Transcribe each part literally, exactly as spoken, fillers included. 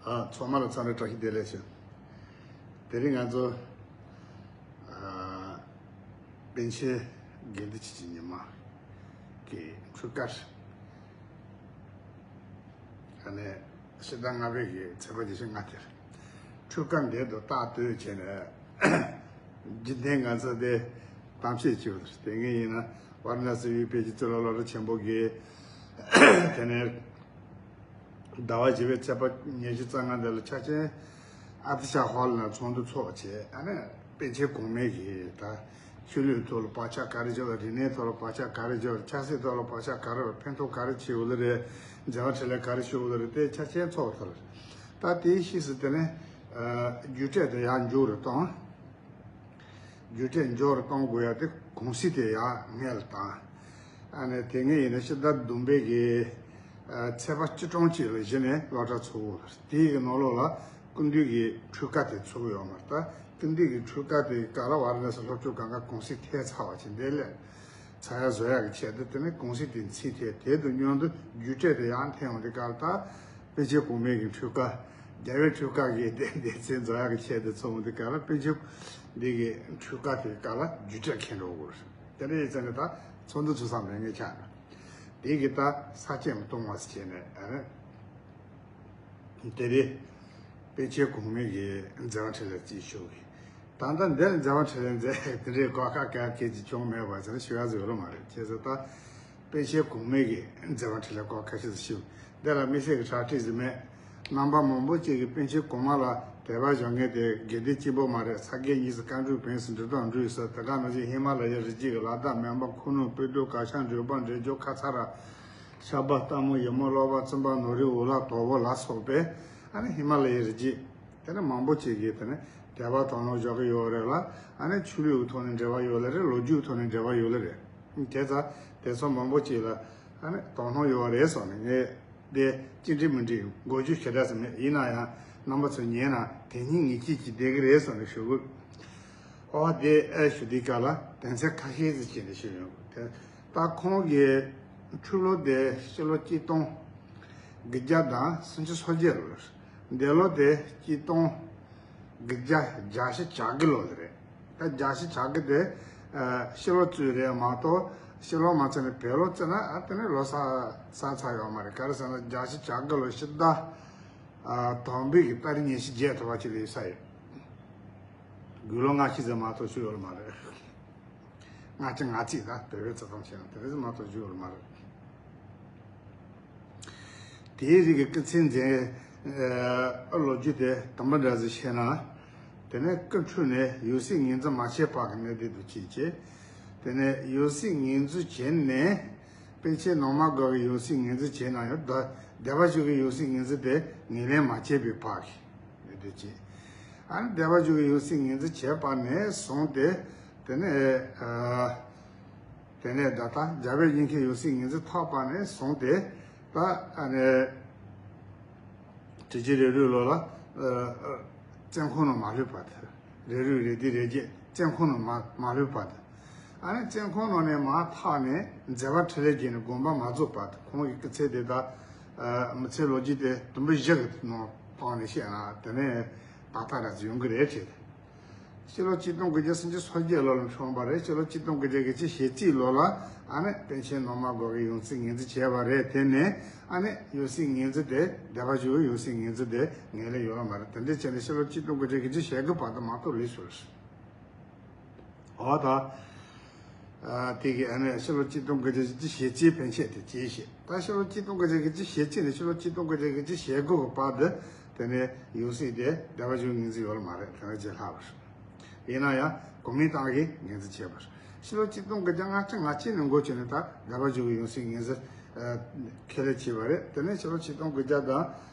ཨ། ཚང་མ་ལ་འཚམས་འདྲི་བཀྲ་ཤིས་བདེ་ལེགས་ཞུ། དེ་རིང་ང་ཚོ་ཨ་པཎ་ཆེན་དགེ་འདུན་སྤྱི་གི་ཉི་མ་གི་འཕྲུལ་དཀར། ཨ་ནི་ཕྱི་ཟླ་ལྔ་པའི་གི་ཚེས་པ་ཉི་ཤུ་ལྔ་དེར་འཕྲུལ་དཀར་འདི་དུ་རྟགས་བསྟོད་བྱས་ནས། རྒྱུན་ལྡན་ང་ཚོ་དེ་གཏམ་བཤད་བྱེད་པ་དེ་ངས་ཡིན་ན་ཝཱ་ར་ཎ་སི་དབུས་པཎ་ཆེན་གཙུག་ལག་སློབ་གྲྭ་ཆེན་པོ་གི་དེ་ནས་ཟླ་བ་བཞི་པའི་ཚེས་པ་ཉི་ཤུ་རྩ་ལྔ་འདི་ལ་ཆ་ཆེན་ཨ་ཏི་ཤ་ཧོལ་ནང་ཚོགས་འདུ་ཚོགས་བྱས། ཨ་ནི་པཎ་ཆེན་གོང་མའི་གི་ད་ཆོས་ལུགས་ཐོག་ལ་བག་ཆགས་ག་རེ་བྱོས། རིག་གནས་ཐོག་ལ་བག་ཆགས་ག་རེ་བྱོས། ཆབ་སྲིད་ཐོག་ལ་བག་ཆགས་ག་རེ། ཕན་ཐོགས་ག་རེ་བྱེད་འོ་ལེ་རེད། མཛད་པ་འཕྲིན་ལས་ག་རེ་ཞུ་འོ་ལེ་རེད། དེ་ཆ་ཆེན་ཚོགས་ཐོག་ལ། ད་དེའི་ཕྱིས་སུ་དེ་ནས་རྒྱུགས་སྤྲོད་དེ་ཡར་མཇུག་རུ་བཏང་། རྒྱུགས་སྤྲོད་མཇུག་རུ་གཏོང་དགོས་ཡ་དེ་གུང་སེང་དེ་ཡར་སྔོན་ལ་བཏང་། ཨ་ནི་དེ་སྔོན་ཡིན་ན་ཕྱི་ཟླ་བདུན་པའི་གི་ཨ་ཚེས་པ་བཅུ་གྲངས་གཅིག་ལ་གཞི་ནས་སློབ་གྲྭ་ཚུགས། དེའི་གི་ནང་ལོགས་ལ་སྐུ་མདུན་གྱི་འཕྲུལ་དཀར་དེ་ཚུགས་ཡོད་མ་རེད། ད་སྐུ་མདུན་གྱི་འཕྲུལ་དཀར་དེ་ག་ལ་ཝཱ་ར་ཎ་སི་སློབ་ཆོས་སྒང་ག་གུང་སེང་ཐེབས་ཚར་བ་ཅིག་འདི་ལས་ཚར་ཡ་བཟོ་ཡ་གི་ཆེད་དུ། དེ་ནས་གུང་སེང་དེ་ཚིག་ཐེབས། དེ་དང་མཉམ་དུ་རྒྱུགས་སྤྲོད་དེ་ཡང་འཐེན་འོང་དེ་ག་ལ་ད། པཎ་ཆེན་གོང་མའི་གི་འཕྲུལ་དཀར། རྒྱལ་བའི་འཕྲུལ་དཀར་གྱི་སྡེ་སྡེ་ཚན་རྫོགས་ཡག་གི་ཆེད་དུ་ཚོགས་འདུ་ག་ལ་པཎ་ཆེན་འདི་གི་འཕྲུལ་དཀར་དེ་ག་ལ་རྒྱུགས་སྤྲོད་འཁྱེར་འགྲོ་དགོས། དེ་འདྲ་ཡིན་ཙང་ནི་ད་ཚོགས་འདུ་ཚུགས་སམ་ལས་ངས་ཆགས་ན། དེ་གི་ད་ས་བཅད་མ་གཏོང་བ་ཟེར་བྱས་ནས། ཨ་ནི་དེ་རེད། པཎ་ཆེན་གོང་མའི་གི་མཛད་པ་འཕྲིན་ལས་རྩིས་ཞུ་གི། ད་ལྟ་འདིར་མཛད་པ་འཕྲིན་ལས་མཛད་དེ་འདྲའི་གོ་སྐབས་ག་གེ་ཅིག་བྱུང་མེད་པ་ཟེར་ན་ཞུ་ཡ་ཟིག་ཡོད་མ་རེད། བྱས་ཙང་ད་པཎ་ཆེན་གོང་མའི་གི་མཛད་པ་འཕྲིན་ལས་སྐོར་ཁ་ཤས་ཤིག་ཞུ། འདི་ལ་དམིགས་བསལ་གྱི་ཁྲ་ཁྲིག་ཟིག་མེད། རྣམ་པ་མང་པོ་ཅིག་གིས་པཎ་ཆེན་གོང་མ་ལ་དད་པ་བཞག་མཁན་དེ་དགེ་ལྡན་གཅིག་པོ་མ་རེད། ས་དགེ་གཉིས་སུ་བཀའ་འགྲོའི་བོན་སུ་འབྲི་དང་འབྲི་ས། དེ་ག་ནང་བཞིན་ཧི་མ་ལ་ཡའི་རི་རྒྱུད་ཀྱི་ལ་དྭགས་སྨན་པ་ཁུ་ནུ་སྤོས་སྒྲོམ་གར་ཤང་འགྲོས་པ་འབྲས་ལྗོངས་ཁ་ཚ་ར། ཤ་པ་སྟག་མོ་ཡི་མོ་གློ་བ་བཙུན་པ་ནོར་བུའི་འུ་ལག་དོ་པོ་ལ་སོགས་པས། ཨ་ནི་ཧི་མ་ལ་ཡའི་རི་རྒྱུད། དེ་ནི་མང་པོ་ཅིག་གིས་དེ་ནི་དད་པ་དག་སྣང་བཞག་གི་ཡོད་རེད་ལ། ཨ་ནི་ཆོས་ལུགས་ཀྱི་ཐོག་ནས་འབྲེལ་བ་ཡོད་ལེ་རེད། ལོ་རྒྱུས་ཀྱི་ཐོག་ནས་འབྲེལ་བ་ཡོད་ལེ་རེད། དེ་ཙང་དེ་ཚོ་མང་པོ་ཅིག་ལ་ཨ་ནི་དག་སྣང་ཡོད་རེད་བསམ་ནས། ངས་དེ་ཅི་འདྲ་མི་འདྲ་མགོ་མཇུག་ཞེ་དྲག་ཙམ་མེད། ཡིན་ན་ཡང་རྣམ་པ་ཚོས་ཉན་ན་དེ་ཉིད་ངེས་ཅན་གྱི་བསྡད་ཀྱི་རེད་བསམ་ནས་ཞུ་དགོས། ཨོ་དེ་ཨེ་ཞུ་དུས་སྐབས་ལ་དོན་ཚན་ཁ་ཤས་ཅིག་བྱས་ནས་ཞུ་ཡོང་གི། དེ་ད་ཁོང་གི་འཁྲུངས་ལོ་དེ་ཕྱི་ལོ་གཅིག་སྟོང་དགུ་བརྒྱ་དང་སུམ་ཅུ་སོ་བརྒྱད་ལོ་རེད། འདས་ལོ་དེ་གཅིག་སྟོང་དགུ་བརྒྱ་བརྒྱད་ཅུ་གྱ་དགུ་ལོ་དེ་རེད། ད་བརྒྱད་ཅུ་གྱ་དགུ་དེ་ཨ་ཕྱི་ལོ་བཅུ་རེད་མ་གཏོགས། ཕྱི་ལོ་མ་ཚད་ནས་བོད་ལོ་བརྩིས་ན་ཨ་དེ་ནས་ལོ་གསར་གསར་ཚར་ཡོད་མ་རེད། ག་རེ་ཟེར་ན་བརྒྱད་ཅུ་གྱ་དགུ་ལོ་ཕྱི་ཟླ་ཨ་དང་པོའི་གི་ཏ་རིག་ཉི་ཤུ་བརྒྱད་ཐུབ་པ་ཅིག་ལ་ཡོད་ས་ཡོད། དགུང་ལོ་ལྔ་བཅུ་ཙམ་མ་གཏོགས་བཞུགས་ཡོད་མ་རེད། ལྔ་བཅུ་ང་གཅིག་ད་བོད་པའི་རྩི་སྟངས་བྱས་ན་དེ་རིགས་མ་གཏོགས་བཞུགས་ཡོད་མ་རེད། དེའི་རིགས་ཀྱི་སྐུ་ཚེ་མཛད་ཨ་ལོ་རྒྱུས་དེ་དང་པོ་འདྲ་ཟིག་བཤད་ན། དེ་ནས་སྐུ་འཁྲུངས་ནས་ཡང་སྲིད་ངོས་འཛིན་མ་བྱས་བར་གྱི་གནས་སྡོད་དུ་སྐྱེས་བྱས། དེ་ནས་ཡང་སྲིད་ངོས་འཛིན་བྱས་ནས། པཎ་ཆེན་ནང་མ་སྒོ་གི་ཡང་སྲིད་ངོས་འཛིན་བྱས་ན་ཡང་། ད་སྡེ་པ་བཞི་གི་ཡང་སྲིད་ངོས་འཛིན་དེ་ངོས་ལེན་མ་བྱས་པའི་བར་གྱི་གནས་སྡོད་བྱས། ཨ་ནི་སྡེ་པ་བཞི་གི་ཡང་སྲིད་ངོས་འཛིན་བྱས་པ་ནས་བཟུང་སྟེ། དེ་ནས་ཨ་དེ་ནས་ད་ལྟ་རྒྱལ་བའི་དབྱིངས་ཁྱེད་ཡང་སྲིད་ངོས་འཛིན་ཐོབ་པ་ནས་བཟུང་སྟེ། ད་ཨ་ནི་དྲུག་ཅུ་རེ་དྲུག་ལོ་ལ་ཨ་ཨ་བཙོན་ཁང་ནང་མ་ལུས་པ་དེ། རེ་དྲུག་རེ་བདུན་རེ་བརྒྱད་བཙོན་ཁང་ནང་མ་མ་ལུས་པ་དེ། ཨ་ནི་བཙོན་ཁང་ནང་ནས་མར་ཐར་ནས་མཛད་པ་འཕྲིན་ལས་རྒྱས་ནས་དགོངས་པ་མ་རྫོགས་པ་དེ། ཁོང་གི་སྐུ་ཚེ་དེ་ད་ཨ་མི་ཚེའི་ལོ་རྒྱུས་དེ་དུམ་བུ་བཞི་གི་ནང་བཏང་ནས་བཤད་ན་དེ་ནས་ཏག་ཏག་ར་ཡོང་གི་རེད་བྱས། ཕྱི་ལོ་གཅིག་སྟོང་དགུ་བརྒྱ་སུམ་ཅུ་སོ་བརྒྱད་ལོ་ལ་འཁྲུངས་པ་རེད། ཕྱི་ལོ་གཅིག་སྟོང་དགུ་བརྒྱ་བཞི་བཅུ་ཞེ་གཅིག་ལོ་ལ་ཨ་ནི་པཎ་ཆེན་ནང་མ་སྒོ་གི་ཡང་སྲིད་ངོས་འཛིན་བྱས་པ་རེད། དེ་ནས་ཨ་ནི་ཡང་སྲིད་ངོས་འཛིན་དེ་སྡེ་པ་བཞི་གི་ཡང་སྲིད་ངོས་འཛིན་དེ་ངོས་ལེན་ཡོད་མ་རེད། དེ་འདྲ་བྱས་ནས་ཕྱི་ལོ་གཅིག་སྟོང་དགུ་བརྒྱ་བཞི་བཅུ་ཞེ་དགུ་བར་དུ་མ་གཏོགས་ལུས་སོང་། འོ་ད། ཨ་དེ་གི་ཨ་ནི་ཕྱི་ལོ་གཅིག་སྟོང་དགུ་བརྒྱ་བཞི་བཅུ་ཞེ་གཅིག་པཎ་ཆེན་དེ་སྐྱེས་ཤིང་། ད་ཕྱི་ལོ་གཅིག་སྟོང་དགུ་བརྒྱ་བཞི་བཅུ་ཞེ་གཅིག་ནས་ཕྱི་ལོ་གཅིག་སྟོང་དགུ་བརྒྱ་བཞི་བཅུ་ཞེ་དགུ་གི་བར་དུ་དེ་ནས་ཡང་སྲིད་དེ་སྡེ་པ་བཞི་ངོས་འཛིན་ཡོད་མ་རེད། དེ་ནས་བརྗེད་ལྷག་པ་རེད། ཡིན་ན་ཡང་གོ་མིན་ཏང་གིས་ངོས་འཛིན་བྱས་པ་རེད། ཕྱི་ལོ་གཅིག་སྟོང་དགུ་བརྒྱ་ལྔ་བཅུ་ང་གཅིག་ནས་འགོ་བྱས་ནས་ད་སྡེ་པ་བཞི་གི་ཡང་སྲིད་ངོས་འཛིན་ཨ་ཁས་ལེན་བྱས་པ་རེད། དེ་ནས་ཕྱི་ལོ་གཅིག་སྟོང་དགུ་བརྒྱ་དང་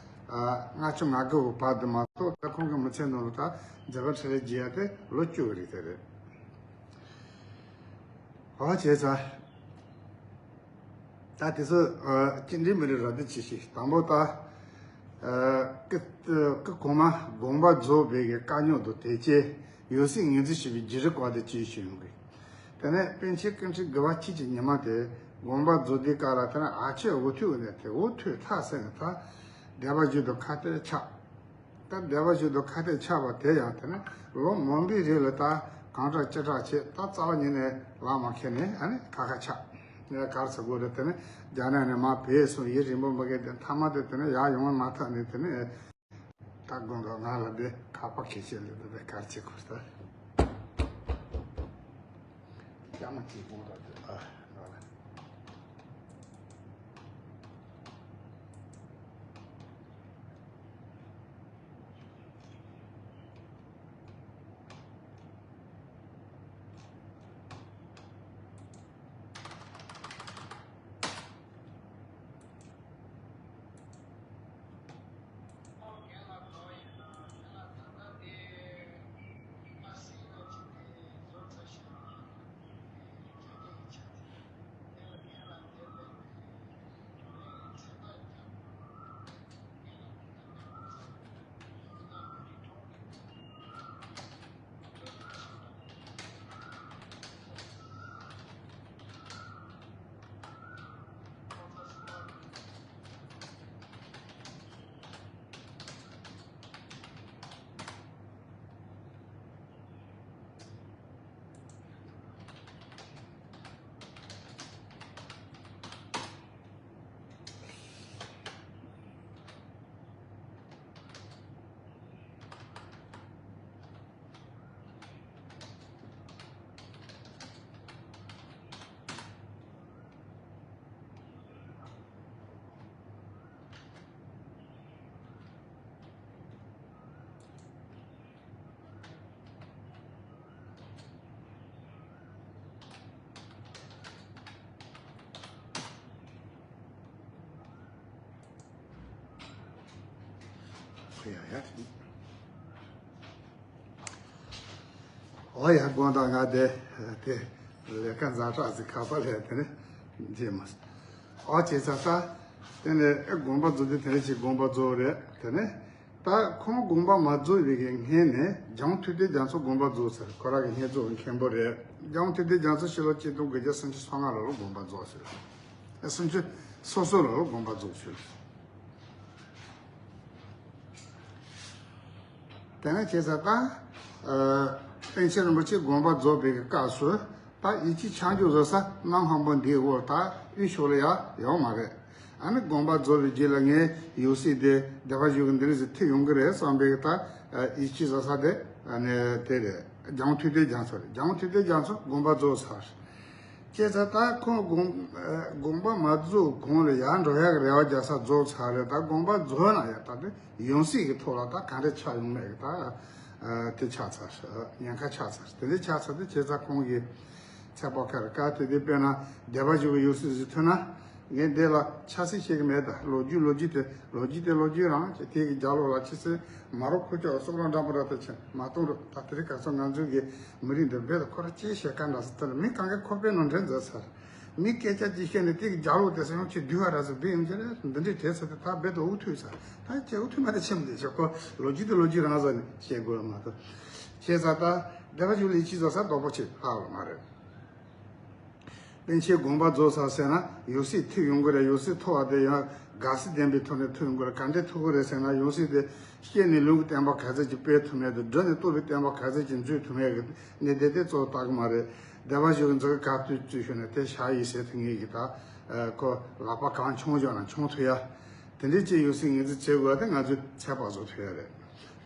ཨ་ལྔ་བཅུ་ང་དགུ་གི་བར་དུ་མ་གཏོགས། ད་ཁོང་གི་མི་ཚེ་ནང་ལ་ད་མཛད་པ་འཕྲིན་ལས་རྒྱས་ཡ་དེ་ལོ་བཅུ་གི་རིང་དེ་རེད། འོ་བྱས་ཙང་། ད་དེ་ཚོ་ཨ་ཅི་འདྲའི་མི་རིགས་ར་འདི་ཅི་ཞིག་དང་པོ་ད་ཨ་སྐུ་སྐུ་གོང་མ་དགོངས་པ་རྫོགས་པའི་གི་དཀའ་རྙོག་དང་དེ་རྗེས་ཡང་སྲིད་ངོས་འཛིན་ཞུས་པའི་བརྒྱུད་རིམ་སྐོར་དེ་ཅི་ཞིག་ཡོང་གི། དེ་ནས་པཎ་ཆེན་སྐུ་ཕྲེང་དགུ་པ་ཆོས་ཀྱི་ཉི་མ་དེ་དགོངས་པ་རྫོགས་དུས་སྐབས་ལ་དེ་ནས་ཨ་ཆོས་འུ་ཐུག་ནས་དེ་འུ་ཐུག་ཐག་ཟིན་ནས་ད་སྡེ་པ་བཞི་དང་ཁ་གཏད་ཆགས། སྡེ་པ་ཞིག་ཏུ་ཁ་གཏད་ཆགས་པ་དེ་ཡང་དེ་ནི་ལོ་མང་པོའི་རིང་ལ་ད་གང་དྲག་ཅི་དྲག་བྱས། ད་རྩ་བ་ཉིད་ནས་ལག་མ་ཁེལ་ནས་ཨ་ནི་ཁ་ཁ་ཆགས། ངས་ག་རེ་ཟེར་དགོས་རེད། དེ་ནི་རྒྱ་ནག་ནས་མར་བུད་སོང་། ཡུན་རིང་པོ་མ་འགོར་དེ་མཐའ་མ་དེ་དེ་ནི་ཡར་ཡོང་མ་ཐག་ནས་དེ་ནི། ད་དགོངས་དག་ང་ལ་འདི་ཁ་པ་གལ་ཆེ་ལས་འདི་ག་རེ་བྱེད་དགོས་ད། སྐྱ་མ་གཅིག་དགོངས་དག་འདི་ཨ་ང་ལ། ཡ་ཡ། ཨོ་ཡ། དགོངས་དག་ང་དེ་དེ་ལས་ཀ་ཛ་དྲག་ཟིག་ཁ་པར་ལས་དེ་ནས་བརྗེད་མ་སོང་། ཨོ་བྱས་ཙང་ད་དེ་ནས་ཨེ་དགོངས་པ་རྫོགས་དུས་དེ་ནས་ཅིག་དགོངས་པ་རྫོགས་རེད། དེ་ནས་ད་ཁོང་དགོངས་པ་མ་རྫོགས་པའི་གི་སྔོན་ནས་འཇང་ཐོས་གྲོལ་རྒྱ་མཚོ་དགོངས་པ་རྫོགས་ཚར། ཁོ་རང་གི་བསྙེན་རྫོགས་མཁན་པོ་རེད། འཇང་ཐོས་གྲོལ་རྒྱ་མཚོ་ཕྱི་ལོ་ཆིག་སྟོང་དགུ་བརྒྱ་སུམ་ཅུ་སོ་ལྔ་ལོ་ལ་དགོངས་པ་རྫོགས་ཚར། སུམ་ཅུ་སོ་སོ་ལོ་ལ་དགོངས་པ་རྫོགས་ཚར། དེ་ནས་བྱས་ཙང་ད། ཨ། པཎ་ཆེན་རིན་པོ་ཆེ་དགོངས་པ་རྫོགས་པའི་སྐབས་སུ་ད་ཡིད་ཆེས་ཆགས་འཇུག་བཟོ་ས་གནམ་སྔོན་པོ་འདིའི་འོག་ད་དབུས་ཕྱོགས་ལ་ཡང་ཡོད་མ་རེད། ཨ་ནི་དགོངས་པ་རྫོགས་པའི་རྗེས་ལ་ངའི་ཡང་སྲིད་དེ་སྡེ་པ་ཞིག་གི་འདི་འདྲ་ཞིག་ཐུག་ཡོང་གི་རེད་བསམ་པའི་ད་ཡིད་ཆེས་བཟོ་ས་དེ་ཨ་ནི་དེ་རེད། འཇང་ཐོས་གྲོལ་རྒྱ་མཚོ་རེད། འཇང་ཐོས་གྲོལ་རྒྱ་མཚོ་དགོངས་པ་རྫོགས་ཚར། བྱས་ཙང་ད་ཁོང་དགོངས་ཨ་དགོངས་པ་མ་རྫོགས་གོང་ལ་ཡར་འགྲོ་ཡག་གི་རེ་བ་རྒྱག་ས་རྫོགས་ཚར་རེད། ད་དགོངས་པ་རྫོགས་ན་ཡང་ད་དེ་ཡང་སྲིད་ཀྱི་ཐོག་ལ་ད་ག་འདྲ་ཆགས་ཡོང་མེད་ཀྱི་ད་ཨ་དེ་ཆགས་ཚར། ཉེན་ཁ་ཆགས་ཚར། དེ་འདྲ་ཆགས་ཚར་དུས་བྱས་ཙང་ཁོང་གིས་ཚེ་དཔག་ཁར་བཀའ་དེ་དེ་དཔེར་ན་སྡེ་པ་ཞིག་གི་ཡང་སྲིད་ཟིག་ཐོན་ན། ངས་འདི་ལ་ཆབ་སྲིད་བཤད་ཀྱི་མེད། ད་ལོ་རྒྱུས་ལོ་རྒྱུས་དེ་ལོ་རྒྱུས་དེ་ལོ་རྒྱུས་རང་བྱས། དེ་གི་རྒྱབ་ལོགས་ལ་ཆི་ཟེར་མ་རོ་ཁུ་ཅོག་སོག་རོང་འགྲམ་པ་ར་ད་ཆེ་མ་གཏོང་རོགས། ད་དེ་རིང་ཁ་སང་ང་ཚོའི་གི་མི་རིགས་འདི་རྦད་དེ་ཁོ་ར་ཅི་བཤད་ག་འདྲ་ཟེར། དེ་ལ་མི་གང་གས་ཁོ་པའི་ནང་འདྲེན་མཛད་ཚར། མི་སྐད་ཆ་ཅི་བཤད་ནས་དེ་གི་རྒྱབ་ལོགས་དེ་སང་ཡང་ཁྱེད་བསྡུས་པ་ར་ཟེར་བསྡུས་ཡོང་གི་རེད། འདི་འདྲའི་དྲན་ཚར་དེ་ད་རྦད་དེ་འུ་ཐུག་ཚར། ད་ཁྱེད་འུ་ཐུག་མ་དེ་ཆེ་མི་དེ་ཆེ་ཁོ་ལོ་རྒྱུས་དེ་ལོ་རྒྱུས་རང་ཟེར་ནས་བཤད་དགོས་མ་གཏོགས། བྱས་ཙང་ད་སྡེ་པ་ཞིག་ལ་ཡིད་ཆེས་བཟོ་ས་དོག་པོ་ཆེ་ལྷག་ཡོད་མ་རེད། པཎ་ཆེན་དགོངས་པ་རྫོགས་ཚར་ཟེར་ན་ཡང་སྲིད་ཐུག་ཡོང་གི་རེད། ཡང་སྲིད་ཐོབ་པ་དེ་ཡང་དགའ་བསུ་ལྡན་པའི་ཐོག་ནས་ཐུག་ཡོང་གི་རེད། ག་འདྲས་ཐུག་གི་རེད་ཟེར་ན་ཡང་སྲིད་དེ་སྐྱེས་ནས་ལུང་གི་བསྟན་པ་ག་ཚད་ཅིག་སྤེལ་ཐུབ་མེད་དང་། འགྲོ་ནས་རྟོགས་པའི་བསྟན་པ་ག་ཚད་ཅིག་འཛུགས་ཐུབ་མེད་ཀྱི་གནད་དེ་དེ་གཙོ་བོ་ལྟ་གི་མ་རེད། སྡེ་པ་ཞིག་གི་མཛད་ཁ་ཐུག་བཙུགས་ཞུ་ནས་དེ་ཞག་ཡིན་ཟེར་ཐུབ་ངེས་ཀྱི་ད་ཁོ་ལག་པ་གང་མཆོང་བཞག་ན་མཆོང་ཐུབ་ཡ། དེ་འདྲས་ཅིག་ཡང་སྲིད་ངོས་འཛིན་བྱེད་དགོས་པ་དེ་ང་ཚོས་ཚད་དཔག་བཟོ་ཐུབ་ཡ་རེད།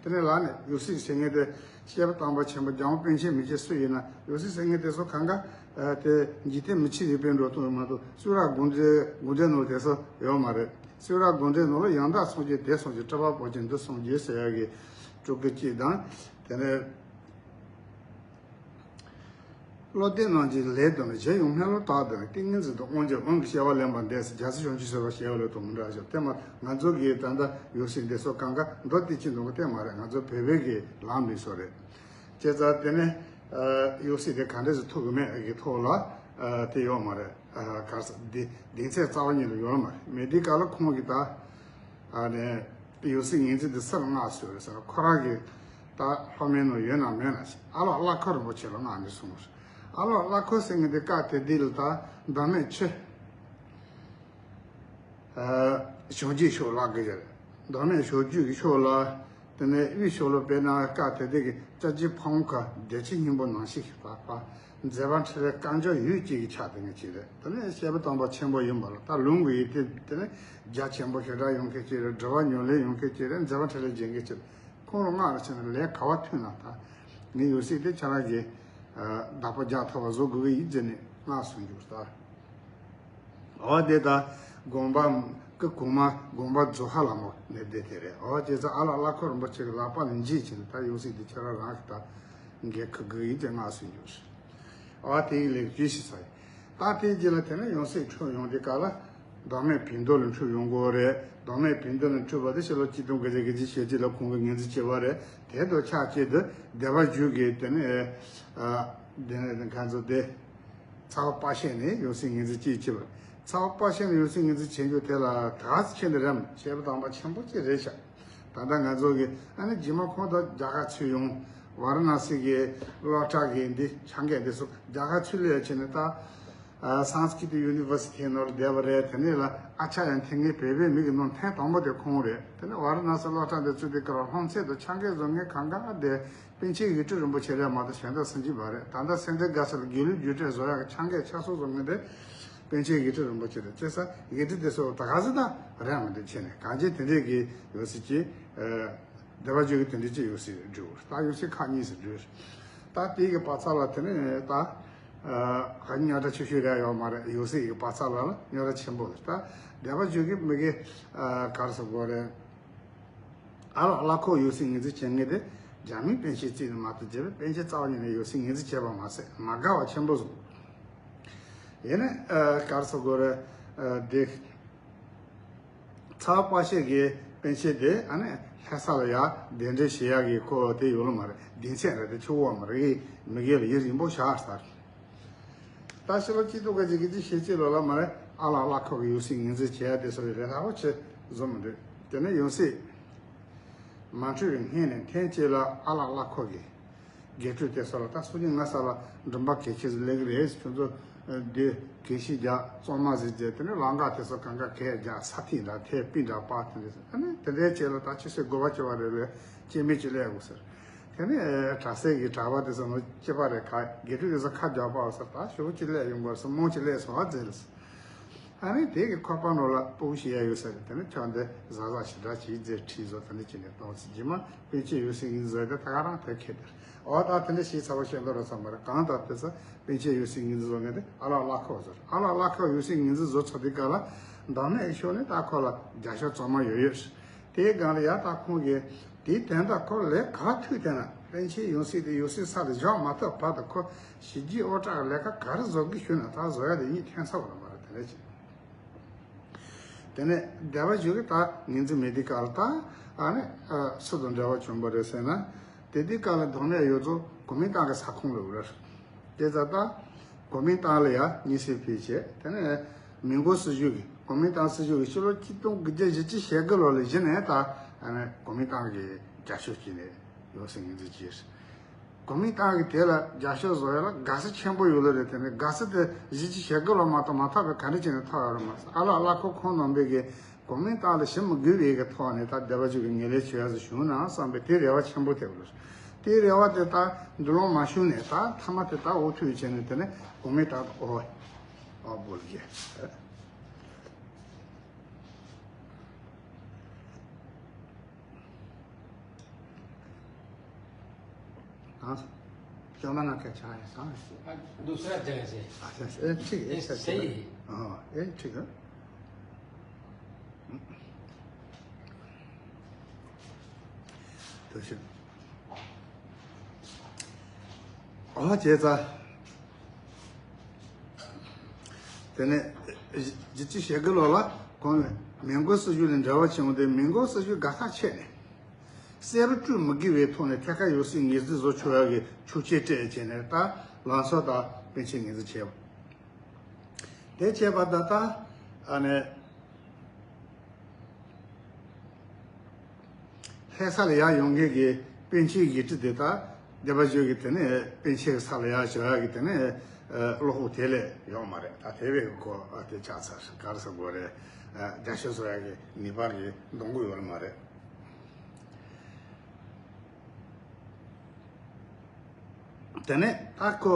དེ་ནས་ལར་ནས་ཡང་སྲིད་ཟེར་མཁན་དེ་བཤད་པ་དམ་པ་ཆེན་པོ་རྒྱལ་བ་པཎ་ཆེན་མི་བྱེད་སུ་ཡིན་ན་ཡང་སྲིད་ཟེར་མཁན་དེ་ཚོ་གང་ག་དེ་འཇིག་རྟེན་མི་ཆོས་རིག་པའི་འགྲོ་སྟངས་མ་གཏོགས་གཙུག་ལག་དགོངས་འགྲེལ་དགོངས་འགྲེལ་ནང་དེ་ཚོ་ཡོད་མ་རེད། གཙུག་ལག་དགོངས་འགྲེལ་ནང་ལ་ཡང་དག་སངས་རྒྱས་དེ་སངས་རྒྱས། སྤྲུལ་པ་བོ་ཆེན་འདི་སངས་རྒྱས་ཟེར་ཡ་གི་སྤྲུལ་སྐུ་གཅིག་དང་། དེ་ནས། བློ་ལྡན་རྣམས་ཀྱི་ལས་དང་། གཞན་ཡང་སྨོན་ལམ་དག་དང་། ཏིང་ངེ་འཛིན་དང་། དབང་ཆེན་དབང་གི་བྱ་བ་ལེན་པ་འདས་སོ། རྒྱལ་སྲས་བྱང་ཆུབ་སེམས་དཔའ་བྱེ་བ་ལས་དང་མི་འདྲ་ཞིང་། དེ་མ་ང་ཚོ་གིས་ད་ལྟ་ཡང་སྲིད་འདི་ཚོ་གང་ག་མདོ་སྡེ་བཞི་འདོན་གི་དེ་མ་རེད། ང་ཚོ་བོད་པའི་གི་ལམ་ལུགས་སོགས་རེད། བྱས་ཙང་དེ་ནས་ཡང་སྲིད་དེ་ག་འདྲ་ཞིག་ཐུག་གི་མེད་ཀྱི་ཐོག་ལ་དེ་ཡོད་མ་རེད། ག་རེ་ཟེར་དེ་གདེང་ཚད་རྩ་བ་ཉིད་ནས་ཡོད་མ་རེད། མེད་དུས་ག་ལ་ཁོང་གིས་ད། ཨ་ནི་ཡང་སྲིད་ངོས་འཛིན་དེ་སུ་ལ་མངགས་ཟེར་ཟེར་ན་ཁོ་རང་གི་ད་ལྷ་མོའི་ནང་ཡོད་ན་མེད་ན་ཞིག་ཨ་ལགས་བླ་ཁོ་རིན་པོ་ཆེ་ལ་མངགས་ནས་སོང་། ཨ་ལགས་བླ་ཁོ་ཟེར་མཁན་དེ་སྐབས་དེ་དུས་ལ་ད་མདོ་སྨད་ཆུ་ཨ་ཞོགས་ཇའི་ཕྱོགས་ལ་གི་རེད། མདོ་སྨད་ཞོགས་ཇའི་གི་ཕྱོགས་ལ་ དེ་ནས་དབུས་ཤོ་ལོ་པའི་ནང་སྐབས་དེ་དུས་ཀྱི་ལྕགས་ཀྱི་ཕ་བོང་ཁ་བདེ་ཆེན་སྙིང་པོ་ནང་བཞིན་ཞིག་པ་པ། མཛད་པ་འཕྲིན་ལས་རྐང་མགྱོགས་ཡུད་ཅིག་གི་ཆ་དེ་ངས་ཅིག་རེད། དེ་ནས་བཤད་པ་དམ་པ་ཆེན་པོ་ཡིན་པ་ལ་ད་ལུང་གི་ཡིད་དེ་དེ་ནས་རྒྱ་ཆེན་པོ་ཞེ་དྲག་ཡོང་མཁན་ཅིག་རེད། སྒྲུབ་པ་ཉམས་ལེན་ཡོང་མཁན་ཅིག་རེད། མཛད་པ་འཕྲིན་ལས་རྒྱས་མཁན་ཅིག་རེད། ཁོང་ལ་སྔགས་ལ་བྱས་ན་ལས་ག་བ་མཐུན་ན་ད་ངའི་ཡང་སྲིད་དེ་ཁྱེད་རང་གི་བདག་པོ་རྒྱག་ཐུབ་པ་བཟོ་དགོས་ཀྱི་ཡིན་ཟེར་ནས་སྔགས་གསུངས་འདུག་ད། འོ་དེ་ད་དགོངས་པ་ཀི་གོང་མ་དགོངས་པ་རྫོགས་ཧ་ལ་མོ་ནས་བསྡད་དེ་རེད། འོ་བྱས་ཙང་ཨ་ལགས་བླ་ཁོ་རིན་པོ་ཆེ་གི་ལག་པ་ལ་འཇིགས་བྱས་ནས་ད་ཡང་སྲིད་དེ་ཁྱེད་རང་རང་གི་ད་འགན་ཁུར་དགོས་ཡིན་ཅེས་སྔགས་གསུངས་འདུག་འོ་དེ་ཡི་ལེགས་བཅོས་ཤིག་ཟ་ཡིན། ད་དེའི་རྗེས་ལ་དེ་ནས་ཡང་སྲིད་འཁྲུངས་ཡོང་དུས་སྐབས་ལ་བདག་མེད་བཻ་ཌཱུརྱ་ལ་འཁྲུངས་ཡོང་དགོས་རེད། བདག་མེད་བཻ་ཌཱུརྱ་ལ་འཁྲུངས་པ་དེ་ཕྱི་ལོ་ཆིག་སྟོང་དགུ་བརྒྱ་བཞི་བཅུ་ཞེ་གཅིག་ལ་ཁོང་གི་ངོས་འཛིན་བྱས་པ་རེད། དེ་དང་ཆབས་ཅིག་ཏུ་སྡེ་པ་བརྒྱུད་ཀྱི་དེ་ནས་ཨ་དེ་ནས་ཁ་ཚོ་དེ། ཚ་བ་དཔའ་ཤོས་ནས་ཡང་སྲིད་ངོས་འཛིན་ཅིག་བྱས་པ། ཚ་བ་དཔའ་ཤོས་ནས་ཡང་སྲིད་ངོས་འཛིན་བྱེད་རྒྱུ་དེ་ལ་ད་ག་ཚོད་ཆེ་འདི་རེད་མ་བཤད་པ་དམ་པ་ཆེན་པོ་ཅིག་རེད་ཤག་ད་ལྟ་ང་ཚོ་གི་ཨ་ནི་རྗེས་མ་ཁོང་དང་རྒྱ་གར་ཚུར་ཡོང་། ཝཱ་ར་ཎ་སི་གི་སློབ་གྲྭ་གི་འདི་ཆ་འགའ་འདི་སོགས་རྒྱ་གར་ཚུར་སླེབས་བྱས་ནས་ད་ཨ་སཾ་སྐྲྀ་ཏ་ཡུ་ནི་ཝར་སི་ཊི་ནང་ལ་བསྡད་པ་རེད། དེ་ནས་ལ་ཨ་ཅཱརྱ་ཡང་ཐེངས་ངའི་བོད་པའི་མི་གི་ནང་འཐེན་དང་པོ་དེ་ཁོང་རེད། དེ་ནས་ཝཱ་ར་ཎ་སི་སློབ་གྲྭ་འདི་བཙུགས་དུས་སྐབས་ལ་སློབ་ཚན་དང་ཆ་འགའ་བཟོ་མཁན་གང་ག་དེ། པཎ་ཆེན་ཡིག་སྤྲུལ་རིན་པོ་ཆེ་རེད་མ་གཏོགས་གཞན་དག་སུ་གཅིག་མ་རེད། ད་ལྟ་སེ་འབྲས་དགའ་ཚལ་དགེ་ལུགས་རྒྱུགས་སྤྲོད་བཟོ་ཡག་གི་ཆ་འགའི་ཆ་ཚང་བཟོ་མཁན་དེ་པཎ་ཆེན་ཡིག་སྤྲུལ་རིན་པོ་ཆེ་རེད། བྱས་ཙང་ཡིག་སྤྲུལ་དེ་ཚོ་ད་ག་ཟེ་ད་རན་མི་འདུག་བྱས་ནས་གང་ཅི་དེ་འདྲས་ཀྱི་ཡོད་སྲིད་ཀྱི་སྡེ་པ་བརྒྱུད་ཀྱི་དེ་འདྲས་ཀྱི་ཡོད་སྲིད་འགྲོ། ད་ཡོད་སྲིད་ཁག་གཉིས་སུ་འགྲོ། ད་དེའི་གི་པ་ཚ་ལ་དེ་ནས་ད་ཧ་རྙོག་དྲ་ཆེ་ཤོས་རེད་ཡོད་མ་རེད། ཡོད་སྲིད་ཀྱི་པ་ཚ་ལ་ལ་རྙོག་དྲ་ཆེན་པོ་རེད། ད་སྡེ་པ་བརྒྱུད་ཀྱི་མི་གི་ག་རེ་ཟེར་དགོས་རེད། ཨ་ལགས་བླ་ཁོ་ཡོད་སྲིད་ངོས་འཛིན་བྱེད་མཁན་དེ་རྒྱ་མིའི་པཎ་ཆེན་རྩིས་ནས་མ་གཏོགས་རྒྱ་བོད་པཎ་ཆེན་རྩ་བ་ཉིད་ནས་ཡོད་སྲིད་ངོས་འཛིན་བྱས་པ་མ་ཟད་མ་དགའ་བ་ཆེན་པོ་བཟུང་། ཡིན་ནའི་ག་རེ་ཟེར་དགོས་རེད། འདི་ཚ་བ་དཔའ་ཤོས་ཀྱི་པཎ་ཆེན་དེ་ཨ་ནི་ལྷ་ས་ལ་ཡ་གདན་འདྲེན་བྱེད་ཡག་གི་ཁོ་དེ་ཡོད་ལ་མ་རེད། སྡིངས་ཆ་རེད་དེ་ཆུ་བོ་མ་རེད། མི་སྒེར་ལ་ཡུན་རིང་པོ་བཞག་ཚར། ད་ཕྱི་ལོ་གཅིག་སྟོང་དགུ་བརྒྱ་བཞི་བཅུ་ཞེ་གཅིག་ལོ་ལ་མ་རེད། ཨ་ལགས་བླ་ཁོ་གི་ཡང་སྲིད་ངོས་འཛིན་བྱེད་ཡ་དེ་སོགས་ཀྱི་རེ་ཐག་པོ་ཆེ་བཟོ་མི་འདུག་དེ་ནས་ཡང་སྲིད་མ་འཁྲུངས་པའི་སྔོན་ནས་ཐེངས་གཅིག་ལ་ཨ་ལགས་བླ་ཁོ་གི་དགེ་ཕྲུག་དེ་སོགས་ལ་ད་སང་ཉིན་ང་ས་ལ་མགྲིན་པ་གལ་ཆེ་ཟིག་སླེབས་ཀྱི་རེད། ཁྱོད་ཚོ་འདི་གད་ཕྱིས་རྒྱག་གཙང་མ་ཟིག་བྱས། དེ་ནས་ལམ་ཁ་དེ་ཚོ་གང་ག་གས་རྒྱག་ས་ཐིག་འདྲ་ཐལ་པི་འདྲ་པ་དེ་འདྲ་ཨ་ནི་དེ་འདྲའི་ཆེད་ལ་ད་ཆི་ཟེར་དགོས་པ་ཆེ་བ་རེད་ལས་སྐྱེ་མེད་ཅིག་སླེབས་དགོས་ཟེར། དེ་ནས་གྲྭ་སའི་གི་གྲྭ་པ་དེ་ཚོ་ནང་སྐྱེས་པ་རེད། ཁ་དགེ་ཕྲུག་དེ་ཚོ་ཁ་རྒྱག་པ་ཟེར། ད་ཞོགས་ཅིག་སླེབས་ཡོང་དགོས་ཟེར། མོ་ཅིག་སླེབས་སོང་བ་ཟེར། ཨ་ནི་དེ་གི་ཁོག་པ་ནང་ལ་སྤུ་གུ་ཞིག་ཡ་ཡོད་ས་རེད། དེ་ནས་ཁྱོད་འདི་ཟ་ཟ་ཞེ་དྲག་བྱེད་ཟེར་ཁྲིད་བཟོ། དེ་འདྲ་བྱས་ནས་གཏོང་ཟེར། རྗེས་མ་པཎ་ཆེན་ཡོད་སྲིད་ངོས་འཛིན་བཟོས་ཏེ་ད་ག་རང་དེ་ཁེལ་དེར། འོ་ད་དེ་འདྲ་ཞིག་ཚ་བོ་ཤེས་མདོག་ར་ཚ་མ་རེད། གང་ལྟར་དེ་ཚོ་པཎ་ཆེན་ཡོད་སྲིད་ངོས་འཛིན་བཟོ་མཁན་དེ་ཨ་ལགས་བླ་ཁོ་ཟེར། ཨ་ལགས་བླ་ཁོ་ཡོད་སྲིད་ངོས་འཛིན་བཟོ་ཚར་དུས་སྐབས་ལ་བདག་མེད་ཤོ་ནས་ད་ཁོ་ལ་རྒྱབ་སྐྱོར་གཙང་མ་ཡོད་ཡོད། དེའི་སྒང་ལ་ཡ་ད་ཁོང་གིས་དེའི་དོན་དག་ཁོ་ལས་ག་ཐུག་བསྡད་ན། པཎ་ཆེན་ཡང་སྲིད་དེ་ཡང་སྲིད་ས་ལ་བཞག་མ་ཐུབ་བར་དུ་ཁོ་ཞི་རྒྱས་དབུ་སྐྲ་གི་ལས་ཀ་ག་རེ་བཟོ་དགོས་ཞུས་ན་ད་བཟོ་ཡ་དེ་གཉིས་འཐེན་ས་བ་ལ་མ་རེད། དེ་འདྲ་བྱས། དེ་ནས་སྡེ་པ་བརྒྱུད་ཀྱི་ད་ངོས་འཛིན་མེད་དུས་སྐབས་ལ་ད་ཨ་ནི་ཨ་སུ་དང་འབྲེལ་བ་བྱུང་བ་རེད་ཟེར་ན། དེ་དུས་སྐབས་ལ་བདག་མེད་ཡོད་ཚོ་གོ་མིན་ཏང་གི་ས་ཁོངས་ལ་ཡོད་རེད། དེ་ཙང་ད་གོ་མིན་ཏང་ལ་ཡ་དམིགས་བསལ་ཕེབས་བྱས། དེ་ནས་མི་འགོ་སྲིད་གཞུང་གི་གོ་མིན་ཏང་སྲིད་གཞུང་གི་ཕྱི་ལོ་ཆིག་སྟོང་དགུ་བརྒྱ་བཞི་བཅུ་ཞེ་དགུ་ལོ་ལ་གཞི་ནས་ད་ཨ་ནི་གོ་མིན་ཏང་གི་རྒྱབ་སྐྱོར་བྱས་ནས་ཡོད་སྲིད་ངོས་འཛིན་བྱས། གོ་མིན་ཏང་གི་དེ་ལ་རྒྱབ་སྐྱོར་བཟོ་ཡ་ལ་དགའ་བསུ་ཆེན་པོ་ཡོད་ལ་རེད། དེ་ནས་དགའ་བསུ་དེ་བཞི་བཅུ་ཞེ་དགུ་ལོ་མ་གཏོགས་མ་ཐོབ་པའི་ག་འདྲ་བྱས་ནས་ཐོབ་ཡོད་རེད་མ་ཟད། ཨ་ལགས་བླ་ཁོ་ཁོང་རྣམ་པས་ཀྱི་གོ་མིན་ཏང་ལ་ཞི་མི་དགོས་པའི་གི་ཐོག་ནས་ད་སྡེ་པ་བརྒྱུད་ཀྱི་ངོས་ལེན་བྱེད་ཡ་ཟིག་བྱུང་ན་བསམ་པའི་དེ་རེ་བ་ཆེན་པོ་དེ་ཡོད་རེད། དེ་རེ་བ་དེ་ད་འདུ་ལོང་མ་བྱུང་ནས་ད་མཐའ་མ་དེ་ད་འོ་ཐུག་བྱས་ནས་དེ་ནས་གོ་མིན་ཏང་དུ་ཨོ་ཨོ་བོལ་གྱི། ཨ། ཅོ་མ་ན་ཁ་ཆ་ཡ་སང་། འདུག་སེ་རྒྱག་ཟེར། ཨ་ཟེར་ཨེ་ཁྲིག་ཨེ་ཨེ་ཟེར་ཟེར། ཨ་ཨེ་ཁྲིག་ཨ། དུ་ཤི། ཨ་བྱས་ཙང་། དེ་ནས་བཞི་བཅུ་ཞེ་དགུ་ལོ་ལ་ཁོང་མི་འགོ་སྲིད་གཞུང་ནས་འབྲེལ་བ་བྱུང་སྟེ་མི་འགོ་སྲིད་གཞུང་དགའ་ཐག་ཆད་ནས། གསལ་པོ་སྤྲོད་མི་དགོས་པའི་ཐོག་ནས་ཐད་ཀར་ཡང་སྲིད་ངོས་འཛིན་བཟོ་ཆོག་ཡག་གི་ཆོག་མཆན་སྤྲད་བྱས་ནས་ད་ལམ་སང་ད་པཎ་ཆེན་ངོས་འཛིན་བྱས་པ། དེ་བྱས་པ་ད་ད་ཨ་ནི་ལྷ་ས་ལ་ཡར་ཡོང་མཁན་གྱི་པཎ་ཆེན་ཡིག་སྤྲུལ་དེ་ད་སྡེ་པ་བརྒྱུད་ཀྱི་དེ་ནས་པཎ་ཆེན་གྱི་ས་ལ་ཡར་བཞག་ཡག་གི་དེ་ནས་བློ་ཁོག་དེ་ལས་ཡོད་མ་རེད། ད་དེ་བས་གོ་ཨ་དེ་ཆགས་ཚར། ག་རེ་ཟེར་དགོས་རེད། རྒྱབ་སྐྱོར་བཟོ་ཡག་གི་ནུས་པ་གི་འདོང་གི་ཡོད་མ་རེད། དེ་ནས་ད་ཁོ་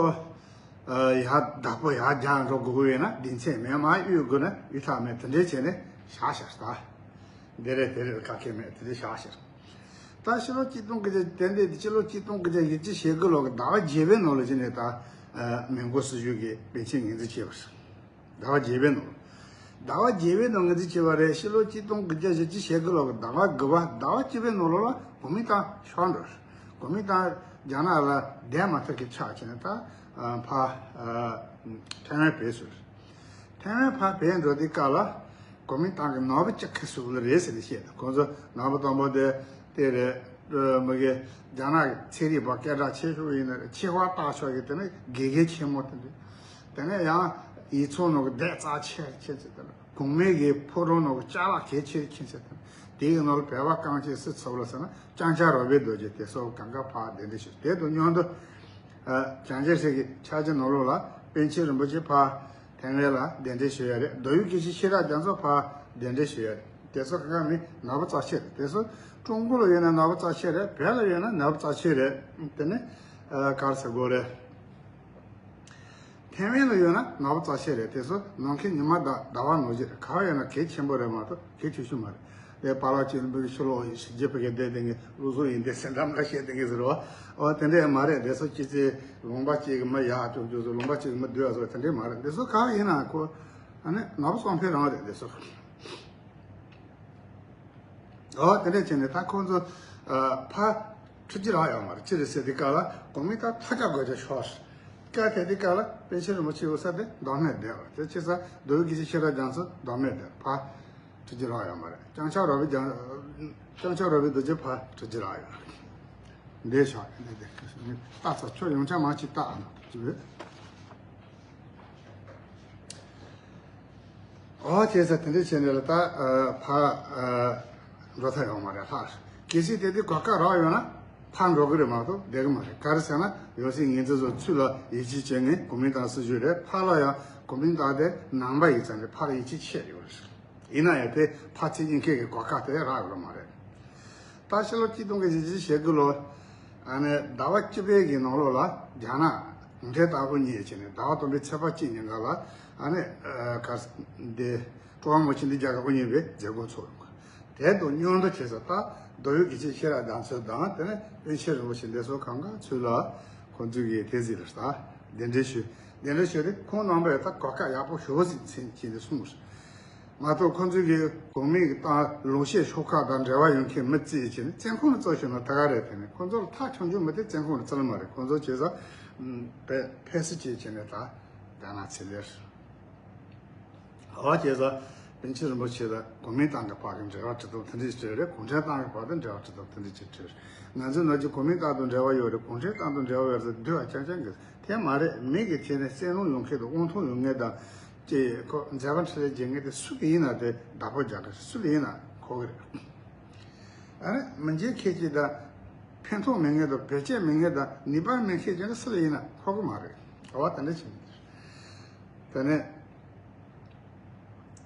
ཡར་བདག་པོ་ཡར་རྒྱག་འགྲོ་དགོས་ཀྱི་ཡོད་ན་སྡིག་ཆེན་མེད་མ་གཡུག་དགོས་ན་གཡུག་ཐབས་མེད། དེ་འདྲས་བྱས་ནས་བཞག་བཞག་ད། འདི་རེད་དེ་རེད་ཁ་ཁེ་མེད་དེ་འདྲས་བཞག་བཞག་ད་ཕྱི་ལོ་གཅིག་སྟོང་དགུ་བརྒྱ་དེ་འདྲས་ཕྱི་ལོ་གཅིག་སྟོང་དགུ་བརྒྱ་བཞི་བཅུ་ཞེ་དགུ་ལོ་གི་ཟླ་བ་བརྒྱད་པའི་ནང་ལ་ཕྱིན་ནས་ད་མོན་གྷོ་སྲིད་གཞུང་གིས་པཎ་ཆེན་ངོས་འཛིན་བྱས་པ་རེད། ཟླ་བ་བརྒྱད་པའི་ནང་། ཟླ་བ་བརྒྱད་པའི་ནང་ངོས་འཛིན་བྱས་པ་རེད། ཕྱི་ལོ་གཅིག་སྟོང་དགུ་བརྒྱ་བཞི་བཅུ་ཞེ་དགུ་ལོ་གི་ཟླ་བ་དགུ་པ་ཟླ་བ་བཅུ་པའི་ནང་ལོ་ལ་གོ་མིན་ཏང་ཤོར་འགྲོ། གོ་མིན་ཏང་རྒྱ་ནག་ལ་བསྡད་མ་ཐུབ་ཀྱི་ཆགས་བྱས་ནས་ད་ཕ་ཐའེ་ཝན་བྲོས་སོང་། ཐའེ་ཝན་ཕར་བྲོས་འགྲོ་དུས་སྐབས་ལ་གོ་མིན་ཏང་གི་ནོར་བུ་གཅིག་ཁུར་སོང་ལ་རེད་ཟེར་ནས་བཤད། ཁོང་ཚོ་ནོར་བུ་དང་པོ་དེ་དེ་རེད། མི་གི་རྒྱ་ནག་གི་ཚན་རིག་པ་སྐད་གྲགས་ཆེ་ཤོས་ཡིན་ན་ཆེ་བ་བཏགས་ཆོག་གི་དེ་ནི་དགེ་རྒན་ཆེན་མོ་དེ་འདྲ། དེ་ནས་ཡང་ཡིག་ཚང་ནང་གི་དེབ་རྩ་ཆེ་ཆེ་ཆེ་དེ་ནི་གོང་མའི་གི་ཕོ་བྲང་ནང་གི་ཅ་ལག་གལ་ཆེ་ཆེ་ཆེ་དེ་ནི་དེའི་ནང་ལ་བོད་པ་རྐང་གཅིག་སུ་ཚུགས་ལ་ཟེར་ན་ལྕང་སྐྱ་རོལ་པའི་རྡོ་རྗེ་དེ་སོགས་གང་ག་ཕར་གདན་འདྲེན་ཞུས། དེ་དང་མཉམ་དུ་ཨ་བྱང་ཆེ་ཧྲི་གི་ཕྱག་རྗེས་ནང་ལོགས་ལ་པཎ་ཆེན་རིན་པོ་ཆེ་ཕར་ཐེམ་ལས་ལ་གདན་འདྲེན་ཞུ་ཡ་རེད། རྡོ་ཡུལ་དགེ་བཤེས་ཤེས་རབ་རྒྱ་མཚོ་ཕར་གདན་འདྲེན་ཞུ་ཡ་རེད། དེ་ཚོ་ཁ་ཁ་མི་ནག་པོ་རྩ་ཆེ་རེད། དེ་ཚོ་ཀྲུང་གོ་ལ་ཡོད་ན་ནག་པོ་རྩ་ཆེ་རེད། བོད་ལ་ཡོད་ན་ནག་པོ་རྩ་ཆེ་རེད། དེ་ནི་ཨ་ག་རེ་ཟེར་དགོས་རེད། ཐེམ་ལས་ལ་ཡོད་ན་ནག་པོ་རྩ་ཆེ་རེད། དེ་ཚོ་ནམ་མཁའི་ཉི་མ་དང་ཟླ་བ་ནང་བཞིན་རེད། ག་བ་ཡོད་ན་གལ་ཆེན་པོ་རེད་མ་གཏོགས་གལ་ཆེ་ཤོས་མ་རེད། དེ་པཱ་ལགས་ཀྱིས་བློན་པོ་གི་ཕྱི་ལོགས་ཡིན་ཞིག་རྒྱུ་བོད་སྐད་བསྡད་དེ་ངས་བློ་བཟང་ཡིན་དེ་སེམས་ཁྲལ་མ་བྱེད་དེ་ངས་ཟེར་བ། འོ་དེ་འདྲས་མ་རེད། དེ་ཚོ་སྐྱེ་ཚེ་ལུང་པ་གཅིག་གི་མི་ཡག་ཅོག་ཅོག་ཚོ་ལུང་པ་གཅིག་གི་མི་སྡུག་ཡག་ཚོ་དེ་འདྲས་མ་རེད། དེ་ཚོ་ག་ཡིན་ན་ཁོ་ཨ་ནི་ནག་པོ་སོང་ཕེ་རང་རེད། དེ་ཚོ་འོ་དེ་འདྲས་བྱས་ནས་ད་ཁོང་ཚོ་ཕ་ཁྲི་གཅིག་རག་ཡོད་མ་རེད། ཅི་རེད་ཟེར་དུས་སྐབས་ལ་གོ་མིན་ཏང་ཐག་ཆག་དགོས་ཆ་ཤོར། སྐད་དེ་དུས་སྐབས་ལ་པཎ་ཆེན་རིན་པོ་ཆེ་འོ་ས་དེ་བདག་མེད་བསྡད་པ་དེ་ཅི་ས་རྡོ་ཡུལ་དགེ་བཤེས་ཤེས་རབ་རྒྱ་མཚོ་བདག་མེད་བསྡད་ཕ། ཁྲི་གཅིག་རག་ཡོད་མ་རེད། ལྕང་སྐྱ་རོལ་པའི་རྒྱ། ལྕང་སྐྱ་རོལ་པའི་རྡོ་རྗེ་ཕ་ཁྲི་གཅིག་རག་ཡོད་རེད། འདི་ཤག་འདི་འདི་ལྟ་ཚ་ཁྱོད་ཡོང་ཆ་མ་ཅིག་ལྟ་ཨ་ནོ་ཅི་བས། ཨོ་བྱས་ས་དེ་འདྲས་བྱས་ནས་ལ་ད་ཕ་འགྲོ་ཐབས་ཡོད་མ་རེད་ལྷག་གལ་སྲིད་དེ་དུས་གོ་སྐབས་རག་ཡོད་ན་ཕ་འགྲོ་གི་རེད་མ་གཏོགས་བསྡད་གི་མ་རེད། ག་རེ་ཟེར་ན་ཡོད་སྲིད་ངེད་ཚོ་ཚོ་ཚུར་ལ་ཡིད་ཆེས་བྱེད་ངེས་གོ་མིན་ཏང་སྲིད་ཇུས་རེད། ཕ་ལ་ཡང་གོ་མིན་ཏང་དེ་ནང་པ་ཡིན་ཙང་དེ་ཕ་ལ་ཡིད་ཆེས་ཆེ་ཡོད་རེད། ཡིན་ན་ཡང་དེ་ཕ་ཚེ་སྙིང་ཁའི་གི་གོ་སྐབས་དེ་རག་ཡོད་མ་རེད། ད་ཕྱི་ལོ་གཅིག་སྟོང་དགུ་བརྒྱ་བཞི་བཅུ་ཞེ་དགུ་ལོ་ཨ་ནི་ཟླ་བ་བཅུ་པའི་གི་ནང་ལོགས་ལ་རྒྱ་ནག་གུང་ཁྲན་ཏང་དབུ་བརྙེས་བྱས་ནས་ཟླ་བ་སྟོན་པའི་ཚེས་པ་གཅིག་ཉིན་ག་ལ་ཨ་ནི་ག་འདི་ཀྲུང་དབྱང་མི་ཆེན་འདི་རྒྱ་གར་དབུ་བརྙེས་པའི་མཛད་སྒོ་ཚོགས་ཡོང་གི། དེ་དང་མཉམ་དུ་བྱས་ས་ད་རྡོ་ཡུལ་དགེ་བཤེས་ཤེས་རབ་རྒྱ་མཚོ་དང་དེ་ནས་པཎ་ཆེན་རིན་པོ་ཆེ་འདི་ཚོ་གང་ག་ཚུལ་ལ་ཁོང་ཚོས་གི་དེ་ཟིག་ལ་ད་གདན་འདྲེན་ཞུས། གདན་འདྲེན་ཞུས་ཏེ་ཁོང་རྣམ་པས་ད་གོ་སྐབས་ཡག་པོ་ཞེ་པོ་ཟིག་མཚན་བྱས་ནས་གསུངས་སོང་། མ་གཏོགས་ཁོང་ཚོས་གི་གོང་མའི་གི་ཏང་ལུང་བཤད་ཤོག་ཁག་དང་འབྲེལ་བ་ཡོད་མཁན་མི་བརྩིས་བྱས་ནས་བཙོན་ཁང་ལ་བཙུགས་ཤོག་ན་ད་ག་རེད། དེ་ནས་ཁོང་ཚོ་ལ་ཐག་ཆོད་རྒྱུ་མི་དེ་བཙོན་ཁང་ལ་བཙུགས་ལ་མ་རེད། ཁོང་ཚོ་བྱས་ས་ཕེ་ཕེ་སི་བྱས་བྱས་ནས་ད་རྒྱ་ནག་ཚེ་ལེར། ཨོ་བྱས་ཙང་པཎ་ཆེན་རིན་པོ་ཆེ་དང་གོ་མིན་ཏང་གི་བར་གྱི་འབྲེལ་བ་ཇི་ལྟར་མཐུན་སྒྲིལ་བྱས་རེད། གུང་ཁྲན་ཏང་གི་བར་དུ་འབྲེལ་བ་ཇི་ལྟར་མཐུན་སྒྲིལ་བྱས་རེད། ང་ཚོའི་ནང་གི་གོ་མིན་ཏང་དང་འབྲེལ་བ་ཡོད་རེད། གུང་ཁྲན་ཏང་དང་འབྲེལ་བ་ཡོད་རེད་འདུག་ཨ། ཅང་ཅང་གི་དེ་མ་རེད། མི་གི་ཁྱེད་ནས་བསམ་བློ་ཡོང་མཁན་དང་དབང་ཐང་ཡོད་མཁན་དང་ཅེས་ཁོ་མཛད་པ་འཕྲིན་ལས་རྒྱག་མཁན་དེ་སུ་གི་ཡིན་ན་དེ་བདག་པོ་རྒྱག་གི་རེད། སུ་ལ་ཡིན་ན་གོ་གི་རེད། ཨ་ནི་མི་འཇིགས་མཁན་གྱི་དང་ཕན་ཐོགས་མེད་མཁན་དང་བེད་སྤྱད་མེད་མཁན་དང་ནུས་པ་མེད་མཁན་ཅན་གྱི་སུ་ལ་ཡིན་ན་གོ་གི་མ་རེད། ཨ་བ་དེ་འདྲ་བྱེད་མི་འདུག་དེ་ནས།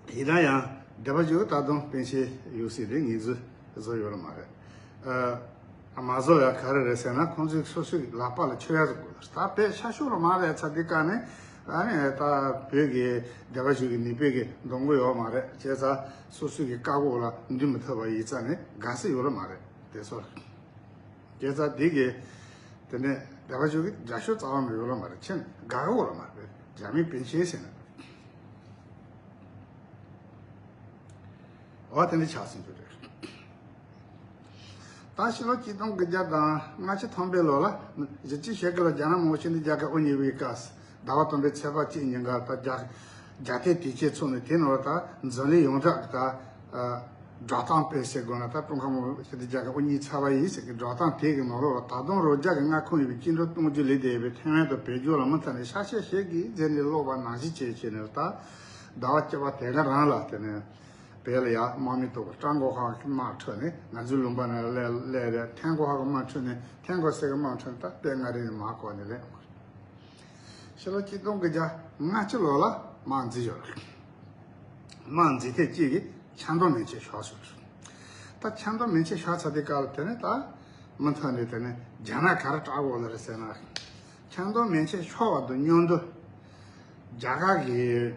ཡིན་ན་ཡང་སྡེ་པ་ཞིག་ད་དུང་པཎ་ཆེན་ཡོད་སྲིད་རེད། ངེས་ཚུལ་བཟོ་ཡོད་ལ་མ་རེད། ཨ་མ་བཟོ་ཡ་ག་རེ་རེད་ཟེར་ན་ཁོང་ཚོས་སོ་སོའི་ལག་པ་ལ་ཆོད་ཡ་ཟིག་དགོས། ད་དཔེ་ཆ་ཤོག་ལ་མ་རེད་ཚ་འདི་ཀ་ནས་ཨ་ནི་ད་བོད་ཀྱི་སྡེ་པ་ཞིག་གི་ནུས་པའི་གི་འདོང་གི་ཡོད་མ་རེད། བྱས་ཙང་སོ་སོའི་གི་བཀའ་འགོག་ལ་འདུས་མི་ཐུབ་པ་ཡིན་ཙང་ནས་དགའ་ས་ཡོད་ལ་མ་རེད། དེ་ཚོ་ལ། དེ་ཚ་དེ་གི་དེ་ནས་སྡེ་པ་ཞིག་གི་རྒྱ་ཤོད་རྩ་བ་མི་ཡོད་ལ་མ་རེད། ཁྱེད་དགའ་གི་ཡོད་ལ་མ་རེད། རྒྱ་མི་པཎ་ཆེན་ཟེར་ན་འོ་དེ་འདྲ་ཆགས་སོང་རྒྱུ་རེད། ད་ཕྱི་ལོ་གཅིག་སྟོང་དགུ་བརྒྱ་དང་ལྔ་བཅུ་ཐམ་པའི་ལོ་ལ་བཞི་བཅུ་ཞེ་དགུ་ལོ་རྒྱ་ནག་མང་ཆེན་འདི་རྒྱ་གར་དབུ་བརྙེས་པའི་སྐབས་ཟླ་བ་སྟོན་པའི་ཚེས་པ་གཅིག་ཉིན་ག་ད་རྒྱ་རྒྱལ་བསྟན་དུས་ཆེན་ཚོགས་ནས་དེ་ནང་ལ་ད་འཛམ་གླིང་ཡོངས་གྲགས་ཀྱི་ད་བསྒྲགས་གཏམ་སྤེལ་ཟེར་དགོས་ན་ད་ཀྲུང་ཧྭ་མི་དམངས་སྤྱི་མཐུན་རྒྱལ་ཁབ་དབུ་བརྙེས་ཚར་བ་ཡིན་ཟེར་གི་བསྒྲགས་གཏམ་དེ་གི་ནང་ལོགས་ལ་ད་དུང་རང་རྒྱལ་གྱི་མངའ་ཁོངས་ཡིན་པའི་བཅིངས་འགྲོལ་གཏོང་རྒྱུ་ལས་དེ་བའི་ཐེ་ཝན་དུ་བེད་སྤྱོད་ལ་མུ་མཐུད་ནས་ཤ་ཤེད་ཤེད་ཀྱིས་མཛད་ནས་ཀློག་པ་ནང་བཞིན་བྱས་བྱས་ནས་ད་ཟླ་བ་བཅུ་པ་དེ་ག་རང་ལ་དེ་ནས་བལ་ཡ་དམག་མི་ཐོག་ཀྲང་གོ་ཧྭ་གི་དམག་ཁྲིད་ནས་ང་ཚོའི་ལུང་པ་ནས་སླེབས་སླེབས་རེད། ཐན་གོ་ཧྭ་གི་དམག་ཁྲིད་ནས་ཐན་གོ་སེ་གི་དམག་ཁྲིད་ནས་ད་ལྟའི་ང་རེ་ནས་མར་བསྐོར་ནས་སླེབས། ཕྱི་ལོ་གཅིག་སྟོང་དགུ་བརྒྱ་ལྔ་བཅུ་ལོ་ལ་དམག་འཛིང་ཡོད་རེད། དམག་འཛིང་ཐེངས་གཅིག་གིས་ཆབ་མདོ་མན་ཆད་ཤོར་སོང་རེད། ད་ཆབ་མདོ་མན་ཆད་ཤོར་ཚར་དུས་སྐབས་ལ་དེ་ནས་ད་མུ་མཐུད་ནས་དེ་ནས་རྒྱ་ནག་ག་རེ་དྲག་དགོས་ལ་རེད་ཟེར་ན། ཆན་ཏུང་མན་ཆད་ཤོར་བ་དང་མཉམ་དུ་རྒྱ་གར་གྱི་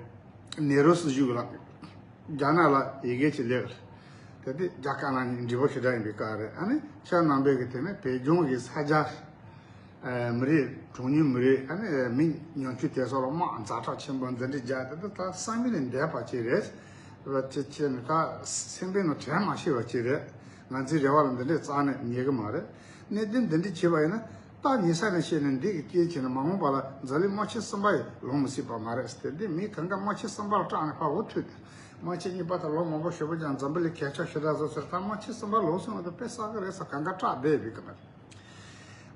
ནེ་རུ་སྲིད་གཞུང་ལ་རྒྱ་ནག་ལ་ཡི་གེ་ཅིག་སླེབས། དེ་དེ་རྒྱ་དཀར་ནག་གཉིས་འབྲས་བུ་ཞེ་དྲག་ཡིན་པའི་སྐབས་རེད། ཨ་ནི་ཁྱེད་རྣམ་པས་ཀྱི་དེ་ནས་བོད་ལྗོངས་ཀྱི་ས་ཆ་མི་རིགས་གྲངས་ཉུང་མི་རིགས་ཨ་ནི་མི་ཉམ་ཆུང་དེ་ཚོ་ལ་དམག་ཛ་དྲག་ཆེན་པོ་འདི་འདྲ་རྒྱག་དེ་ད་བསམ་ཡུལ་ལས་འདས་པ་ཅིག་རེད། ཅེས་བྱས་ནས་ད་སེམས་པའི་ནང་དྲན་མ་ཤེས་པ་ཅིག་རེད། ང་ཚོའི་རེ་བ་ལ་འདི་འདྲའི་རྩ་ནས་ཉན་གི་མ་རེད། གནད་དོན་འདི་འདྲ་བྱས་པ་ཡིན་ན་ད་ཉེ་ས་ནས་བཤད་ནས་འདི་གི་རྐྱེན་བྱས་ནས་མ་འོངས་པ་ལ་འཛམ་གླིང་དམག་ཆེན་གསུམ་པ་ཡི་ལོང་མི་སྲིད་པ་མ་རེད་ཟེར་ཏེ། འདི་མི་གང་ག་དམག་ཆེན་གསུམ་པ་ལ་སྐྲག་ནས་ཕར་འུ་ཐུག་སྟེ། དམག་ཆེན་གཉིས་པ་དང་ལོ་མང་པོ་ཞེ་པོ་ཀྱང་འཛམ་བུ་གླིང་གས་ཆག་ཞེ་དྲག་བཟོ་ཟེར། ད་དམག་ཆེན་གསུམ་པ་ལོང་སོང་བ་དང་དཔེ་བསགས་གི་རེད་ཟེར་གང་ག་སྐྲག་བསྡད་པའི་སྐབས་ནས།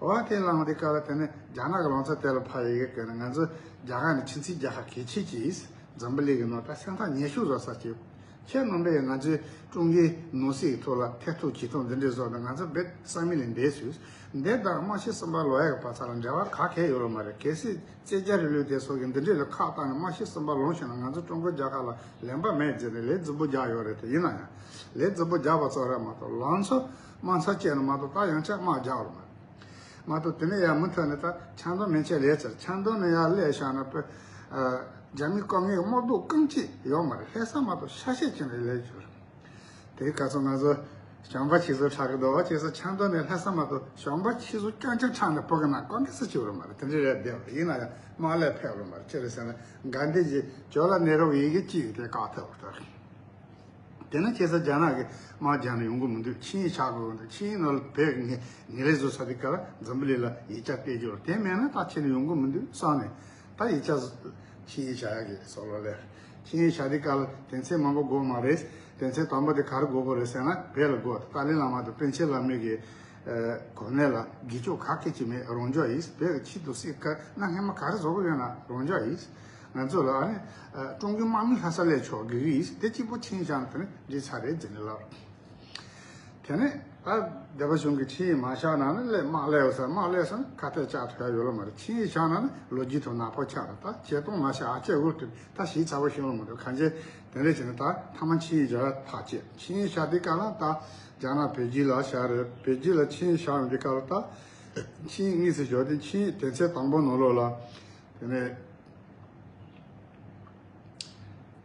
འོ་དེ་ལངས་དེ་ག་ལ་དེ་ནས་རྒྱ་ནག་གི་ལང་ཚོ་དེ་ལ་ཕ་ཡི་གེ་གི་ནས་ང་ཚོ་རྒྱ་གར་ནས་ཕྱི་ཚིག་རྒྱག་ཁ་གལ་ཆེ་ཅིག་ཡིན། འཛམ་བུ་གླིང་གི་ནང་ད་སེམས་ཐག་ཉེ་ཤོས་བཟོ་ས་ཅིག་ཁྱེད་རྣམ་པས་ང་ཚོའི་ཀྲུང་གོའི་ནང་སྲིད་ཀྱི་ཐོག་ལ་ཐེ་གཏོགས་བྱེད་སྟངས་འདི་འདྲའི་བཟོ་ན་ང་ཚོ་བེད་བསམ་མི་ལས་འདས་སུས་འདས་དང་དམག་ཆེན་གསུམ་པ་ལོ་ཡག་གི་བར་ཚ་ལ་འབྲེལ་བ་ག་གེ་ཡོད་ལ་མ་རེད། གལ་སྲིད་བཙན་རྒྱལ་རིང་ལུགས་དེ་སོགས་ཀྱི་འདི་འདྲའི་ལ་ཁག་བཏང་ནས་དམག་ཆེན་གསུམ་པ་ལོང་ཤོར་ན་ང་ཚོ་ཀྲུང་གོ་རྒྱལ་ཁབ་ལ་ལན་པ་མེད་ཟེར་ནས་ལས་རྫིག་པོ་རྒྱག་ཡོད་རེད། དེ་ཡིན་ན་ཡང་ལས་རྫིག་པོ་རྒྱག་པ་ཙམ་རེད་མ་གཏོགས་ལང་ཚོ་དམག་འཚོ་བྱས་ན་མ་གཏོགས་ད་ཡང་བསྐྱར་དམག་རྒྱག་ཡོད་མ་རེད། མ་གཏོགས་དེ་ནས་ཡར་མུ་མཐུད་ནས་ད་ཆན་ཏུང་མན་ཆད་ལས་ཚར། ཆན་ཏུང་ནས་ཡར་སླེབས་བཞག་ན་པ། རྒྱ་མི་དཀའ་ངལ་དམག་སྡུག་རྐང་གཅིག་ཡོད་མ་རེད། ལྷ་ས་མ་གཏོགས་ཤ་ཤེད་ཅན་ལས་ལས་བྱུང་། དེ་ག་ཚོད་ང་ཚོ་གཞོན་པ་ཆེ་ཚོ་ཆགས་ཀྱི་འདུག་ཅེས་སོ། ཆན་ཏུང་ནས་ལྷ་ས་མ་གཏོགས་གཞོན་པ་ཆེ་ཚོ་རྐྱང་རྐྱང་ཆགས་ནས་སྤོ་གི་ན་དཀའ་ངལ་སུ་བྱེད་རོགས་མ་རེད། དེ་འདྲའི་རེད་བསྡད་པ་ཡིན་ན་ཡང་དམག་ལས་ཕེབས་རོགས་མ་རེད། ཅི་རེད་ཟེར་ན་ག་འདི་ཅི་ཇོ་ལ་ནེ་རོ་ཡི་གེ་གཅིག་དེ་བཀག་ཐུབ་པ་རེད། དེ་ན་ཁྱེད་ཚོ་རྒྱ་ནག་གི་དམག་རྒྱག་ནས་ཡོང་གི་མི་འདུག་ཆིངས་ཡིག་བཞག་དགོས་འདུག་ཆིངས་ཡིག་ནང་ལ་བོད་ཀྱི་ངེས་ངེས་ལེགས་བཟོ་ས་དེ་ག་ལ་འཛམ་བུ་གླིང་ལ་ཡིག་ཆ་སྤྲད་རྒྱུ་རེད། དེ་མེད་ན་ད་ཁྱེད་ནས་ཡོང་གི་མི་འདུག་བསམ་ནས་ད་ཡིག་ཆ་ཆིངས་ཡིག་བཞག་ཡག་གི་བསམ་བློ་ལས། ཆིངས་ཡིག་བཞག་དེ་ག་ལ་དོན་ཚན་མང་པོ་དགོས་མ་རེད། དོན་ཚན་དང་པོ་དེ་ག་རེ་དགོས་དགོས་རེད་ཟེར་ན་བོད་ལ་དགོས། ཏཱ་ལའི་བླ་མ་དང་པཎ་ཆེན་བླ་མའི་གི་གོ་གནས་ལ་དགེ་ཕྱོགས་ག་གེ་ཅིག་མེད། རང་འཇགས་ཡིན། བོད་ཀྱི་ཆེད་དུ་སྲིད་ཀ་གནའ་སྔ་མ་ག་རེ་བཟོ་གི་ཡོད་ན་རང་འཇགས་ཡིན། ང་ཚོ་ལ་ཨ་ནི་ཀྲུང་གོའི་དམག་མི་ལྷ་ས་སླེབས་ཆོག་དགེ་གི་ཡིན། དེ་གཅིག་པོ་ཆིངས་བཞག་ན་དེ་ནི་འགྲིག་ཚར་རེད་ཟེར་ནས་ལབ། དེ་ནས་ད་སྡེ་པ་གཞུང་གིས་ཆིངས་ཡིག་མ་བཞག་ན་ནི་སླེབས་དམག་སླེབས་ཡོད་ས་དམག་སླེབས་ས་ནི་ཁ་གཏད་བཅག་ཐུབ་ཡ་ཡོད་ལ་མ་རེད། ཆིངས་ཡིག་བཞག་ན་ནི་ལོ་རྒྱུས་ཐོག་ནག་པོ་ཆགས་རེད། ད་བྱེད་སྟངས་མ་བྱས་ཨ་ཅེ་འུར་དུ་ད་ཞིག་ཚ་བོ་ཤེས་ལ་མ་འདུག་གང་ཅི་དེ་འདྲ་བྱས་ན་ད་མཐའ་མ་ཆིངས་ཡིག་བཞག་ཐག་བཅད། ཆིངས་ཡིག་བཞག་དུས་སྐབས་ལ་ད་རྒྱ་ནག་བོད་རྒྱུད་ལ་བཞག་རེད། བོད་རྒྱུད་ལ་ཆིངས་ཡིག་བཞག་ཡོང་དུས་སྐབས་ལ་ད་ཆིངས་ཡིག་དངོས་སུ་བཞག་དུས་ཆིངས་ཡིག་དོན་ཚན་དང་པོ་ནང་ལོགས་ལ་དེ་ནས་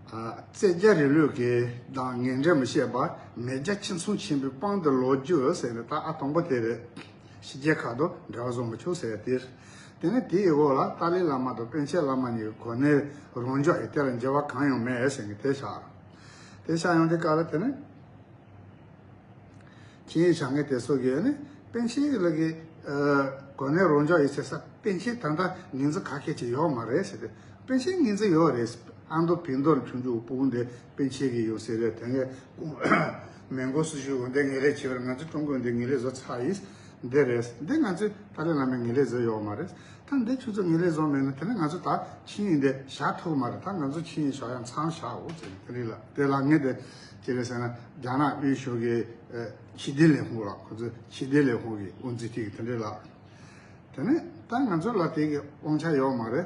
བཙན་རྒྱལ་རིང་ལུགས་ཀྱི་དང་ངན་འབྲེལ་མི་བྱེད་པར་མེས་རྒྱལ་ཁྱིམ་ཚང་ཆེན་པོའི་དཔང་དུ་ལོག་རྒྱུ་ཟེར་ནས་ད་ཨ་དང་པོ་དེ་རེད། ཕྱི་རྒྱལ་ཁག་དང་འབྲེལ་བ་བཟོ་མི་ཆོག་ཟེར་ཡ་དེ་རེད། དེ་ནས་དེའི་འོག་ལ་ཏཱ་ལའི་བླ་མ་དང་པཎ་ཆེན་བླ་མ་གཉིས་ཀྱི་གོ་གནས་རང་འཇགས་ཡིན། དེ་ལ་འགྱུར་བ་གང་ཡང་མེད་ཟེར་ནས་དེ་བཞག་དེ་བཞག་ཡོང་དུས་སྐབས་ལ་དེ་ནས་ཆིངས་ཡིག་བཞག་མཁན་དེ་ཚོ་གིས་ནི་པཎ་ཆེན་ལ་གི་གོ་གནས་རང་འཇགས་ཡིན་ཟེར་ས། པཎ་ཆེན་ད་ལྟ་ངོས་འཛིན་ག་གེ་ཅིག་ཡོད་མ་རེད་ཟེར་ཏེ། པཎ་ཆེན་ངོས་འཛིན་ཡོད་རེད། ཨ་མདོ་བོད་མདོ་ལ་ཆུང་ཆུང་སྤུ་གུ་འདི་པཎ་ཆེན་གྱི་ཡོད་ཟེར་རེད། དེ་ངས་མོན་གྷོ་སྲིད་གཞུང་འོན་ཏེ་ངེས་ལེགས་བྱས་པར་ང་ཚོ་ཀྲུང་གོས་འདི་ངེས་ལེགས་བཟོ་ཚར་ཡིན། འདི་རེད། འདི་ང་ཚོས་ཏཱ་ལའི་བླ་མས་ངེས་ལེགས་བཟོ་ཡོད་མ་རེད། ད་འདི་ཁྱོད་ཚོ་ངེས་ལེགས་བཟོ་མེད་ན་དེ་ནས་ང་ཚོ་ད་ཆིངས་ཡིག་འདི་བཞག་ཐུབ་མ་རེད། ད་ང་ཚོ་ཆིངས་ཡིག་བཞག་ཡ་མཚམས་བཞག་འོ་ཟེར་དེ་རེད་ལ། དེ་ལ་ངས་དེ་ཅི་རེད་ཟེར་ན་རྒྱ་ནག་དབུས་ཕྱོགས་ཀྱི་ཕྱི་དོན་ལས་ཁུངས་ལ་ཁོ་ཚོ་ཕྱི་དོན་ལས་ཁུངས་ཀྱི་དབུ་འཛིན་དེ་གི་དེ་འདྲས་ལ། དེ་ནས་ད་ང་ཚོ་ལ་དེ་གི་དབང་ཆ་ཡོད་མ་རེད།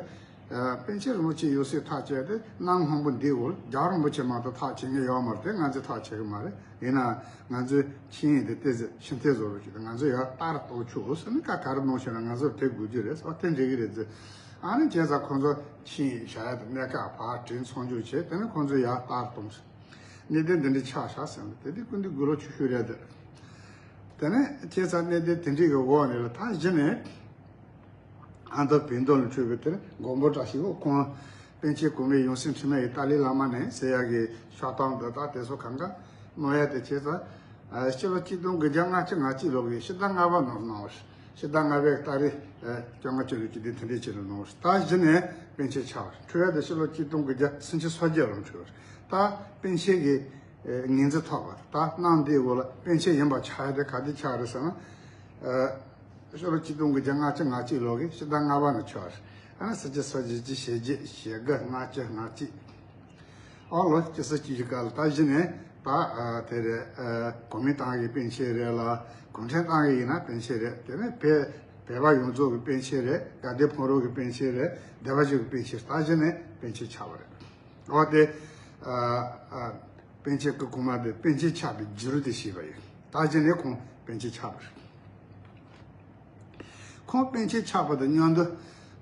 ཨ། པཎ་ཆེན་རིན་པོ་ཆེ་ཡོད་སའི་ཐག་བཅད་དེ་གནམ་སྔོན་པོ་འདི་འོག་རྒྱལ་བ་རིན་པོ་ཆེ་མ་གཏོགས་ཐག་བཅད་མཁན་ཡོད་མ་རེད། དེ་ང་ཚོས་ཐག་བཅད་གི་མ་རེད། ཡིན་ན་ང་ཚོའི་ཆིངས་ཡིག་དེ་ཏོག་ཙམ་ཕྱིར་འཐེན་བཟོ་རོགས་བྱེད་དང་། ང་ཚོས་ཡར་ལྟ་རུ་གཏོང་ཆོག་ཟེར་ནས་ཁ་ག་རེ་གནང་བྱས་ན་ང་ཚོར་དེ་དགོས་རྒྱུ་རེད་ཟེར་བ་དེ་འགྲིག་གི་རེད་ཟེར། ཨ་ནི་བྱས་ཙང་ཁོང་ཚོ་ཆིངས་ཡིག་བཞག་ཡ་དེ་གནད་འགག་ཕར་དྲན་ཚོང་འཇུག་བྱས། དེ་ནས་ཁོང་ཚོས་ཡར་ལྟ་རུ་གཏོང་ཟེར། གནད་དོན་འདི་འདྲ་ཆགས་བཞག་ཟེར་ནས་དེ་དུས་སྐུ་མདུན་དགུང་ལོ་ཆུང་ཤོས་རེད་དེ། དེ་ནས་བྱས་ཙང་གནད་དོན་དེ་འདྲའི་གི་འོག་ནས་ལ་ད་གཞི་ནས་ཨ་མདོ་བོད་མདོ་ལ་འཕྲོས་པའི་དེར་མགོན་པོ་བཀྲ་ཤིས་པོ་ཁོང་པཎ་ཆེན་གོང་མའི་ཡང་སྲིད་འཕྲིན་ལས་ཀྱི་ཏཱ་ལའི་བླ་མ་ནས་ཟེར་ཡག་གི་ཕྱག་དང་འདི་དག་དེ་ཚོ་གང་ག་གནང་ཡ་དེ་བྱས་ཙང་། ཨ། ཕྱི་ལོ་གཅིག་སྟོང་དགུ་བརྒྱ་ལྔ་བཅུ་ང་གཅིག་ལོ་གི་ཕྱི་ཟླ་ལྔ་པ་ནང་གནང་བ་རེད། ཕྱི་ཟླ་ལྔ་པའི་ཏ་རིག་ཨ། བཅོ་ལྔ་བཅུ་ལོ་གཅིག་དེ་དེ་འདྲའི་ཆེད་དུ་གནང་བ་རེད། ད་གཞི་ནས་པཎ་ཆེན་ཆགས་པ་རེད། འཁྲུངས་ཡ་དེ་ཕྱི་ལོ་གཅིག་སྟོང་དགུ་བརྒྱ་སུམ་ཅུ་སོ་བརྒྱད་ལོར་འཁྲུངས་པ་རེད། ད་པཎ་ཆེན་གྱི་ཨ། ངོས་འཛིན་ཐོབ་པ་རེད། ད་གནམ་འདིའི་འོག་ལ་པཎ་ཆེན་ཡིན་པ་ཆགས་ཡ་དེ་ག་དུས་ཆགས་རེད་ཟེར་ན། ཨ། ཕྱི་ལོ་གཅིག་སྟོང་དགུ་བརྒྱ་ལྔ་བཅུ་ང་གཅིག་ལོ་གི་ཕྱི་ཟླ་ལྔ་པ་ནས་ཆགས་རེད། ཨ་ནི་སུམ་ཅུ་སོ་བརྒྱད་བཅུ་ཞེ་བརྒྱད་ཞེ་དགུ་ལྔ་བཅུ་ང་གཅིག་ཨ་ལོ་བཅུ་གསུམ་བཅུ་བཞི་སྐབས་ལ་ད་གཞི་ནས་ད་ཨ། དེ་རེད། ཨ། གོ་མིན་ཏང་གི་པཎ་ཆེན་རེད་ལ། གུང་ཁྲན་ཏང་གི་ཡིན་ན་པཎ་ཆེན་རེད། དེ་ནས་བོད་བོད་པ་ཡོངས་རྫོགས་ཀྱི་པཎ་ཆེན་རེད། དགའ་ལྡན་ཕོ་བྲང་གི་པཎ་ཆེན་རེད། སྡེ་པ་གཞུང་གི་པཎ་ཆེན་རེད། ད་གཞི་ནས་པཎ་ཆེན་ཆགས་པ་རེད། འོ་དེ་ཨ། ཨ། པཎ་ཆེན་སྐུ་གོང་མ་དེ་པཎ་ཆེན་ཆགས་པའི་རྒྱུ་རུ་དེ་ཞེས་པ་ཡིན། ད་གཞི་ནས་ཁོང་པཎ་ཆེན་ཆགས་པ་རེད། ཁོང་པཎ་ཆེན་ཆགས་པ་དང་མཉམ་དུ།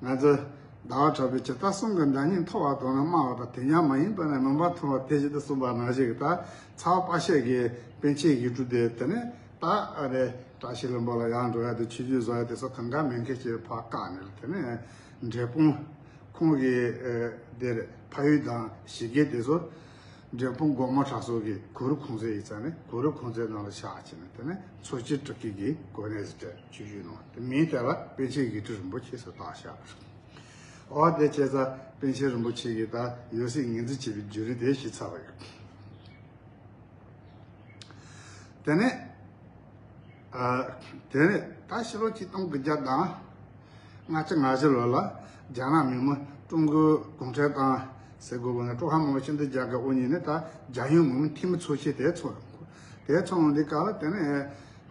ང་ཚོ་ཟླ་བ་གྲགས་པས་ཇི་ལྟར་གསུང་གི་མདའ་སྙིང་མཐོ་བ་དང་ནི་དམའ་བ་དང་དེ་ཉག་མ་ཡིན་པ་ནི་མུན་པ་མཐོང་བ་དེ་བཞིན་དུ་གསུངས་པ་ནང་བཞིན་གྱི་ད་ཚ་བ་དཔའ་ཤོས་ཀྱི་པཎ་ཆེན་ཡིག་དྲུག་དེ་དེ་ནས་ད་ཨ་རེ་བཀྲ་ཤིས་ལྷུན་པོ་ལ་ཡར་འགྲོ་ཡ་དེ་ཆོས་བརྒྱུད་བཟོ་ཡ་དེ་ཚོ་གང་ག་མེད་མཁན་ཞིག་ཕར་བཀག་ནས་དེ་ནས་འབྲས་སྤུངས་ཁོང་གི་དེར་ཕ་ཡུལ་དང་གཞིས་སྐྱེས་དེ་ཚོ། འབྲས་སྤུངས་སྒོ་མོ་བྲག་སོགས་ཀྱི་གུ་རུ་ཁུང་ཚན་ཡིག་ཚང་ནས་གུ་རུ་ཁུང་ཚན་ནང་ལ་བཞག་བྱས་ནས་དེ་ནས་མཚོ་སྐྱེས་སྤྲུལ་སྐུ་གི་གོ་གནས་སུ་བསྐྲད་ཆོས་བརྒྱུད་ནང་དེ་མིང་དེ་ལ་པཎ་ཆེན་ཡིག་དྲུག་རིན་པོ་ཆེ་ཟེར་བཏགས་བཞག་འོ་དེ་བྱས་ཙང་པཎ་ཆེན་རིན་པོ་ཆེ་གིས་ད་ཡབ་སྲས་ངོས་འཛིན་བྱས་པའི་བརྒྱུད་རིམ་དེ་ཞུས་ཚར་བ་ཡོད། དེ་ནས། ཨ། དེ་ནས་ད་ཕྱི་ལོ་ཆིག་སྟོང་དགུ་བརྒྱ་དང་ལྔ་བཅུ་ང་བཞི་ལོ་ལ་རྒྱ་ནག་མི་དམངས་ཀྲུང་གོ་གུང་ཁྲན་ཏང་ཟེར་དགོས་པ་ན་ཀྲུང་ཧྭ་མི་དམངས་སྤྱི་མཐུན་རྒྱལ་ཁབ་དབུ་བརྙེས་ནས་ད་རྒྱལ་ཡོངས་མི་དམངས་འཐུས་མི་ཚོགས་ཆེན་དེ་ཚོགས་ཡོང་། དེ་ཚོགས་ཡོང་དུས་སྐབས་ལ་དེ་ནས་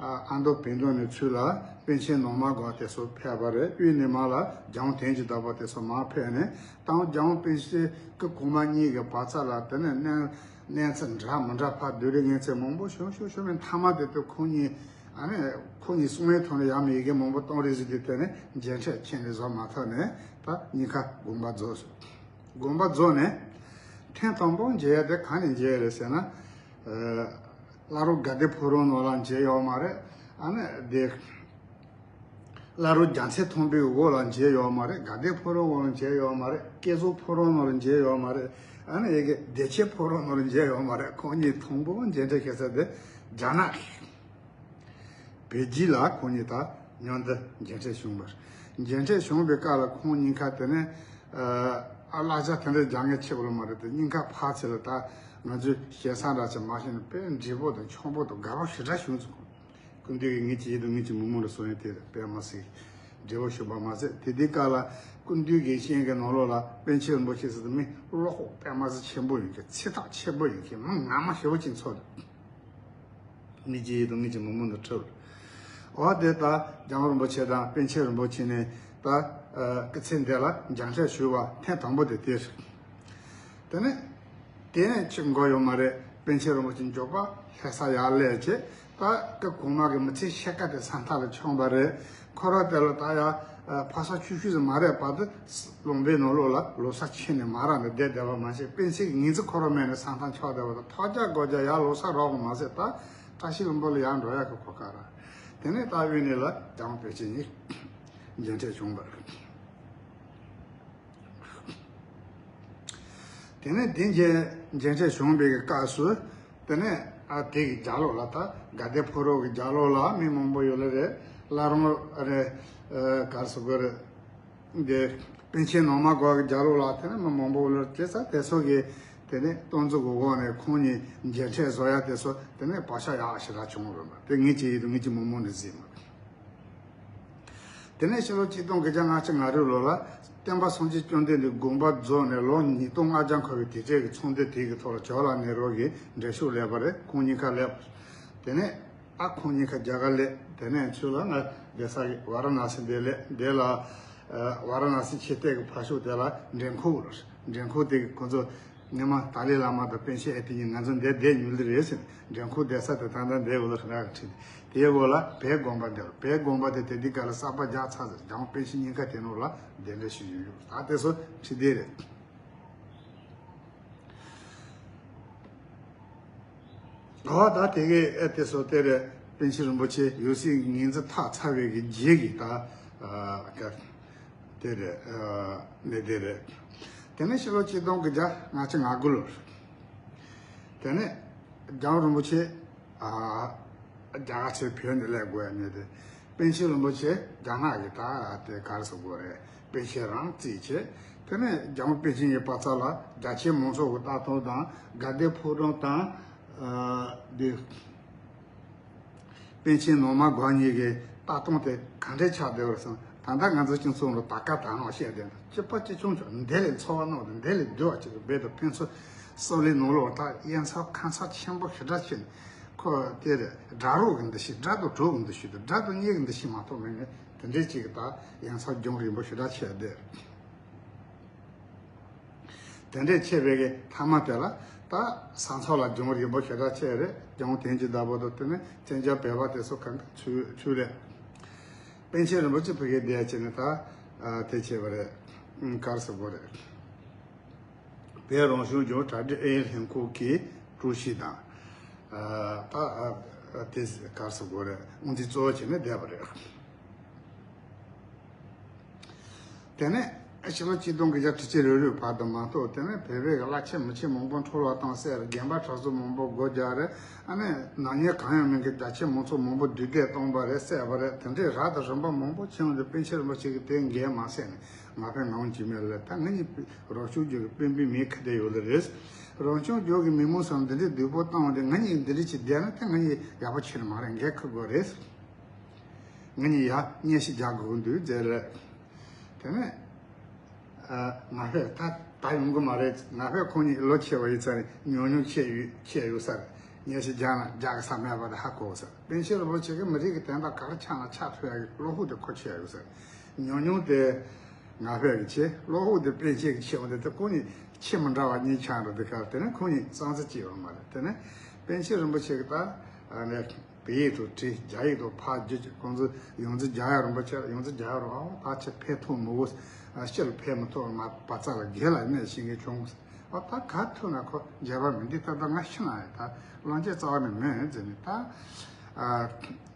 ཨ་མདོ་བོད་མདོ་ནས་ཚུར་ལ་པཎ་ཆེན་ནང་མ་སྒོ་དེ་ཚོ་ཕེབས་པ་རེད། དབུས་ནས་མར་ལ་རྒྱལ་དབང་དོན་གྱི་བདག་པོ་དེ་ཚོ་མར་ཕེབས་ནས་ད་རྒྱལ་དབང་པཎ་ཆེན་སྐུ་གོང་མ་གཉིས་ཀྱི་བར་མཚམས་ལ་དེ་ནས་གནས། གནས་ཚུལ་འདྲ་མི་འདྲ་ཕར་བསྡུ་རུབ་ངན་ཚད་མང་པོ་བྱུང་བྱུང་བྱུང་བའི་མཐའ་མ་དེ་དུས་ཁོང་གཉིས་ཨ་ནི་ཁོང་གཉིས་གསུང་བའི་ཐོག་ནས་ཡང་མི་ཡི་གེ་མང་པོ་གཏོང་རེས་ཟེར་དུས་དེ་ནས་མཇལ་འཕྲད་ཁྱེད་ནས་བཟོ་མ་ཐུབ་ནས་ད་གཉིས་ཀ་དགོངས་པ་རྫོགས་སོང་། དགོངས་པ་རྫོགས་ནས་ཐེངས་དང་པོ་མཇལ་ཡ་དེ་གང་ནས་མཇལ་ཡ་རེད་ཟེར་ན། བླ་རུང་དགའ་ལྡན་ཕོ་བྲང་ནང་ལ་མཇལ་ཡོད་མ་རེད། ཨ་ནི་དེ། བླ་རུང་རྒྱལ་མཚན་མཐོན་པོའི་འོག་ལ་མཇལ་ཡོད་མ་རེད། དགའ་ལྡན་ཕོ་བྲང་འོག་ལ་མཇལ་ཡོད་མ་རེད། བསྐྱེད་རྫོགས་ཕོ་བྲང་ནང་ལ་མཇལ་ཡོད་མ་རེད། ཨ་ནི་ཡ་གི་བདེ་ཆེན་ཕོ་བྲང་ནང་ལ་མཇལ་ཡོད་མ་རེད། ཁོང་གཉིས་དང་པོ་མཇལ་འཕྲད་བྱེད་ས་དེ་རྒྱ་ནག་པེ་ཅིན་ལ་ཁོང་གཉིས་ད་མཉམ་དུ་མཇལ་འཕྲད་བྱུང་བ་རེད། མཇལ་འཕྲད་བྱུང་བའི་སྐབས་ལ་ཁོང་གཉིས་ཀ་དེ་ནས་ཨ་གླ་ཆ་དེ་འདྲ་རྒྱག་མཁན་ཆེ་བ་ལ་མ་རེད་དེ་གཉིས་ཀ་ཕར་ཚུར་ལ་ད་ང་ཚོའི་ཞེ་ས་འདྲ་ཆེ་མ་ཤེས་ནས་དཔེ་འདྲིས་པོ་དང་ཆོམ་པོ་དང་དགའ་པོ་ཞེ་དྲག་བྱུང་སོང་། སྐུ་མདུན་གྱིས་ངེད་ཀྱི་ཡིད་དུ་ངེད་ཀྱི་མི་མང་ལ་གསུང་ཡ་དེ་དཔེ་མ་སྲིད་འབྲས་བུ་ཞུགས་པ་མ་ཟད། དེ་དུས་སྐབས་ལ་སྐུ་མདུན་དགེ་བཤེས་ཀྱི་ནང་ལོགས་ལ་པཎ་ཆེན་རིན་པོ་ཆེ་ཟེར་དུས་མི་བློ་ཁོག་དཔེ་མ་སྲིད་ཆེན་པོ་ཡོད་མཁན། ཚིག་ཐག་ཆོད་པོ་ཡོད་མཁན། མི་ངར་མ་ཞེ་པོ་ཅིག་ཚོར་འདུག་ངེད་ཀྱི་ཡིད་དུ་ངེད་ཀྱི་མི་མང་ལ་འཁྲབ། འོ་དེ་ལྟར་རྒྱལ་བ་རིན་པོ་ཆེ་དང་པཎ་ཆེན་རིན་པོ་ཆེ་ནས་ད་སྐུ་ཚེ་འདི་ལ་མཇལ་འཕྲད་ཞུས་པ་ཐེངས་དང་པོ་དེ་དེ་རེད། དེ་ནས་དེ་ནས་ཅི་འགོར་ཡོད་མ་རེད། པཎ་ཆེན་རིན་པོ་ཆེ་མགྱོགས་པ་ལྷ་ས་ཡར་སླེབས་བྱས་ད་སྐུ་གོང་མ་གི་མི་ཚེ་ཕྱེད་ཀ་དེ་ས་མཐའ་ལ་མཆོངས་པ་རེད། ཁོ་རང་དེ་ལ་ད་ཡ་ཕ་ས་ཆུ་ཤུལ་ཟིག་མ་རེད་བར་དུ་ལུང་པའི་ནང་ལོགས་ལ་ལོ་གསར་ཁྱེར་ནས་མ་རག་ནས་བསྡད་བསྡད་པ་མ་ཟད་པཎ་ཆེན་གྱི་ངོས་འཛིན་ཁོ་རང་མེད་ནས་ས་མཐའ་མཆོངས་བསྡད་པ་དང་ཐོག་རྒྱག་སྒོ་རྒྱག་ཡར་ལོ་གསར་རག་པ་མ་ཟད་ད་བཀྲ་ཤིས་ལྷུན་པོ་ལ་ཡར་འགྲོ་ཡག་གི་གོ་སྐབས་རག་དེ་ནས་ད་དབུས་ནས་ལ་རྒྱལ་བ་པཎ་ཆེན་གཉིས་མཇལ་འཕྲད་བྱུང་བ་རེད། དེ་ནས་དེ་མཇལ་མཇལ་འཕྲད་བྱུང་བའི་སྐབས་སུ་དེ་ནས་ཨ་དེ་གི་རྒྱབ་ལོགས་ལ་ད་དགའ་ལྡན་ཕོ་བྲང་གི་རྒྱབ་ལོགས་ལ་མི་མང་པོ་ཡོད་ལེ་རེད། བླ་རུང་རེད། ཨ་ག་རེ་ཟེར་དགོས་རེད། དེ་པཎ་ཆེན་ནང་མ་སྒོ་གི་རྒྱབ་ལོགས་ལ་དེ་ནས་མི་མང་པོ་ཡོད་ལེ་རེད། དེ་ཚོ་དེ་ཚོ་གི་དེ་ནས་སྟོན་ཚུལ་གི་འོག་ནས་ཁོང་གཉིས་མཇལ་འཕྲད་བཟོ་ཡ་དེ་ཚོ་དེ་ནས་བག་ཆགས་ཡག་ཞེ་དྲག་བྱུང་རེད་པ། དེ་ངེད་ཀྱི་ཡིད་དུ་ངེད་ཀྱི་མི་མང་ནས་གཟིགས་མ། དེ་ནས་ཕྱི་ལོ་ཆིག་སྟོང་དགུ་བརྒྱ་ལྔ་བཅུ་ང་དྲུག་ལོ་ལ་སྟོན་པ་སངས་རྒྱས་བཅོམ་ལྡན་འདས་དགོངས་པ་རྫོགས་ནས་ལོ་ཉིས་སྟོང་ལྔ་བརྒྱ་འཁོར་བའི་དུས་དྲན་གྱི་ཚོགས་འདུ་དེ་གི་ཐོག་ལ་ཇ་ཝ་ཧར་ལཱལ་ནེ་རུ་གིས་འགྲེལ་བཤད་སླེབས་པ་རེད། ཁོང་གཉིས་ཀ་སླེབས། དེ་ནས་ཨ་ཁོང་གཉིས་ཀ་རྒྱ་གར་སླེབས། དེ་ནས་ཚུར་ལ་ང་བསྡད་ས་གི་ཝཱ་ར་ཎ་སི་འདི་སླེབས། འདི་ལ་ཨ་ཝཱ་ར་ཎ་སི་ཆོས་སྡེ་གི་ཕར་ཕྱོགས་དེ་ལ་མགྲོན་ཁང་རེད། མགྲོན་ཁང་དེ་གི་ཁོང་ཚོ་སྔོན་མ་ཏཱ་ལའི་བླ་མ་དང་པཎ་ཆེན་ཨེ་ཏི་གཉིས་ང་ཚོ་འདིར་བསྡད་མྱོང་གི་རེད་ཟེར། མགྲོན་ཁང་བསྡད་ས་དེ་ད་ལྟ་འདིར་འོ་ལ་རག་གི་ཁྲིད། དེའི་འོག་ལ་བོད་དགོན་པ་འདིར། བོད་དགོན་པ་དེ་དེ་དུས་སྐབས་ལ་གསར་པ་རྒྱག་ཚར་ཟེར། རྒྱལ་བ་པཎ་ཆེན་གཉིས་ཀ་དེ་ནང་ལ་གདན་འདྲེན་ཞུས་ཡོད་ཡོད། ད་དེ་ཚོ་ཁྲིད་དེ་རེད། འོ་ད་དེ་གའི་ཨེ་དེ་ཚོ་དེ་རེད། པཎ་ཆེན་རིན་པོ་ཆེ་ཡབ་སྲས་ངོས་འཛིན་ཐག་ཚ་བའི་གི་རྗེས་ཀྱི་ད་ཨ་ག་དེ་རེད། ཨ་ནི་དེ་རེད། དེ་ནས་ཕྱི་ལོ་ཆིག་སྟོང་དགུ་བརྒྱ་ལྔ་བཅུ་ང་དགུ་ལོར། དེ་ནས་རྒྱལ་བ་རིན་པོ་ཆེ་ཨ་རྒྱ་གར་ཚུར་བོད་ནས་སླེབས་དགོས་ཡ་ནི་དེ། པཎ་ཆེན་རིན་པོ་ཆེ་རྒྱ་ནག་གི་ད་དེ་ག་རེ་ཟེར་དགོས་རེད། པཎ་ཆེན་རང་རྩིས་བྱས། དེ་ནས་རྒྱལ་བ་པཎ་ཆེན་གྱི་བར་མཚམས་ལ་རྒྱ་ཆེའི་མང་ཚོགས་ཀྱི་ལྟ་སྟངས་དང་དགའ་ལྡན་ཕོ་བྲང་དང་ཨ་དེ། པཎ་ཆེན་ནང་མ་སྒོ་གཉིས་ཀྱི་ལྟ་སྟངས་དེ་ག་འདྲས་ཆགས་བསྡད་པ་རེད་ཟེར་ན། ད་ལྟ་ང་ཚོ་སྤྱི་ཚོགས་ནང་ད་ག་ད་ནང་བཤད་བསྡད་འདུག་སྤྱི་པ་སྤྱི་ཆུང་ཆུང་འདི་ལས་འཚོ་བ་གནང་དང་འདི་ལས་སྡུག་པ་ཅིག་རྦད་དེ་ཕན་ཚུན་སྲོག་ལས་ནང་ལོགས་ད་དབྱེ་མཚམས་ཁ་མཚམས་ཆེན་པོ་ཞེ་དྲག་ཕྱེ་ནས་ཁོ་དེ་རེད། དགྲ་རོགས་ཀྱི་འདུ་ཤེས། དགྲ་དང་གྲོགས་ཀྱི་འདུ་ཤེས་དང་དགྲ་དང་གཉེན་གྱི་འདུ་ཤེས་མ་གཏོགས་མེད་ནས་དེ་འདྲས་ཅིག་གི་ད་དབྱེ་མཚམས་རྒྱང་རིང་པོ་ཞེ་དྲག་ཕྱེ་བསྡད། དེ་འདྲས་ཆེ་བའི་གི་མཐའ་མ་དེ་ལ་ད་ས་མཚམས་ལ་རྒྱང་རིང་པོ་ཞེ་དྲག་ཆེ་རེད། རྒྱལ་བ་དོན་གྱི་བདག་པོ་དང་དེ་ནས་བཙན་བྱོལ་བོད་པ་དེ་ཚོ་གང་ག་ཚུར་ཚུར་རེད། པཎ་ཆེན་རིན་པོ་ཆེ་ཕ་གིར་བསྡད་བྱས་ནས་ད་ ཨ་དེ་བྱས་པ་རེད། ཨུམ་ག་རེ་ཟེར་དགོས་རེད། བོད་རང་སྐྱོང་ལྗོངས་གྲ་སྒྲིག་ཨུ་ཡོན་ལྷན་ཁང་གི་ཀྲུའུ་ཞི་དང་། ཨ་ད་ཨ་དེ་ག་རེ་ཟེར་དགོས་རེད། དབུ་འཛིན་གཙོ་བོ་བྱས་ནས་བསྡད་པ་རེད། དེ་ནས་ཕྱི་ལོ་ཆིག་སྟོང་དགུ་བརྒྱ་དྲུག་ཅུ་རེ་དྲུག་བར་དུ་མ་གཏོགས། དེ་ནས་བོད་པའི་གི་བླ་ཆེན་མི་ཆེན་མང་པོ་འཕྲོ་བརླག་བཏང་བསད་རེད། རྒན་པ་གྲྭ་བཙུན་མང་པོ་སྒོ་རྒྱག་རེད། ཨ་ནི་ནག་ཉེས་གང་ཡང་མེད་མཁན་རྒྱ་ཆེ་མང་ཚོགས་མང་པོ་འདུས་སྡོད་བཏང་པ་རེད། བསད་པ་རེད། དེ་འདྲའི་རབ་དང་རིམ་པ་མང་པོ་ཕྱིན་ཡོང་དུས་པཎ་ཆེན་རིན་པོ་ཆེ་གིས་དེ་འགན་མ་བསད་ནས་ང་ཕན་ངག་དབང་འཇིགས་མེད་ལ། ད་ང་གཉིས་རང་སྐྱོང་ལྗོངས་ཀྱི་དཔོན་པོའི་མིང་ཁ་བསྡད་ཡོད་ལེ་རེད། རང་སྐྱོང་ལྗོངས་ཀྱི་མི་མང་ཚོ་འདི་འདྲའི་སྡུག་པོ་བཏང་བ་དེ་ང་གཉིས་འདི་འདྲ་ཅིག་བསྡད་ན་ད་ང་གཉིས་ཡག་པོ་ཆེ་ནི་མ་རེད། འགན་འཁུར་དགོས་རེད། ང་གཉིས་ཡར་སྙན་ཞུ་རྒྱག་དགོས་ཀྱི་འདུག་ཟེར་རེད། དེ་ནས་ཨ་ང་ཕོད་ད་ད་ཡོང་གི་མ་རེད། ང་ཕོད་ཁོང་གཉིས་ལོ་ཆེ་བ་ཡིན་ཙང་ཉུང་ཉུང་ཆད་ཡོད་ཆད་ཡོད་ས་རེད། སྙན་ཞུ་རྒྱག་ན་རྒྱག་གི་ས་མེད་པ་དེ་ཧ་གོ་ས་རེད། པཎ་ཆེན་རིན་པོ་ཆེ་གིས་མི་རིགས་ཀྱི་དོན་དག་ག་རེ་ཆགས་ན་ཆགས་ཐུབ་ཡག་གི་བློ་ཕུགས་དེ་ཁོ་ཆེ་ཡོད་ས་རེད། ཉུང་ཉུང་དེ་ང་ཕོད་ཀྱི་ཆེ། བློ་ཕུགས་དེ་པཎ་ཆེན་གྱི་ཆེ་བ་དེ། དེ་ཁོང་གཉིས་ཆེ་མི་འདྲ་བ་གཉིས་ཆགས་འགྲོ་དུས་སྐབས་དེ་ནས་ཁོང་གཉིས་བསམ་ཚུལ་གཅིག་ཡོད་མ་རེད། དེ་ནས་པཎ་ཆེན་རིན་པོ་ཆེ་གིས་ད་ཨ་ནས། བོད་ཡིག་ཏུ་བྲིས། རྒྱ་ཡིག་ཏུ་ཕར་བསྒྱུར་གྱི། ཁོང་ཚོས་ཡོངས་འཛིན་རྒྱལ་བ་རིན་པོ་ཆེ་ལ། ཡོངས་འཛིན་རྒྱལ་བ་རིན་པོ་ཆེ་ཕེབས་ཐུབ་མི་དགོས། ཕྱིར་ཕེབས་མི་ཐུབ་པར་མ་བ་ཚ་ལ་སྒེར་ལ་གནས་བྱེད་མཁན་བྱུང་། ཨ་ད་ག་ཐུབ་ན་ཁོ་མཇལ་བ་མི་འདི་ད་ལྟ་ང་ཤི་ན་ཡང་ད་བློ་འགྱོད་རྩ་བ་ནས་མེད་ཟེར་ནས། ད་ཨ་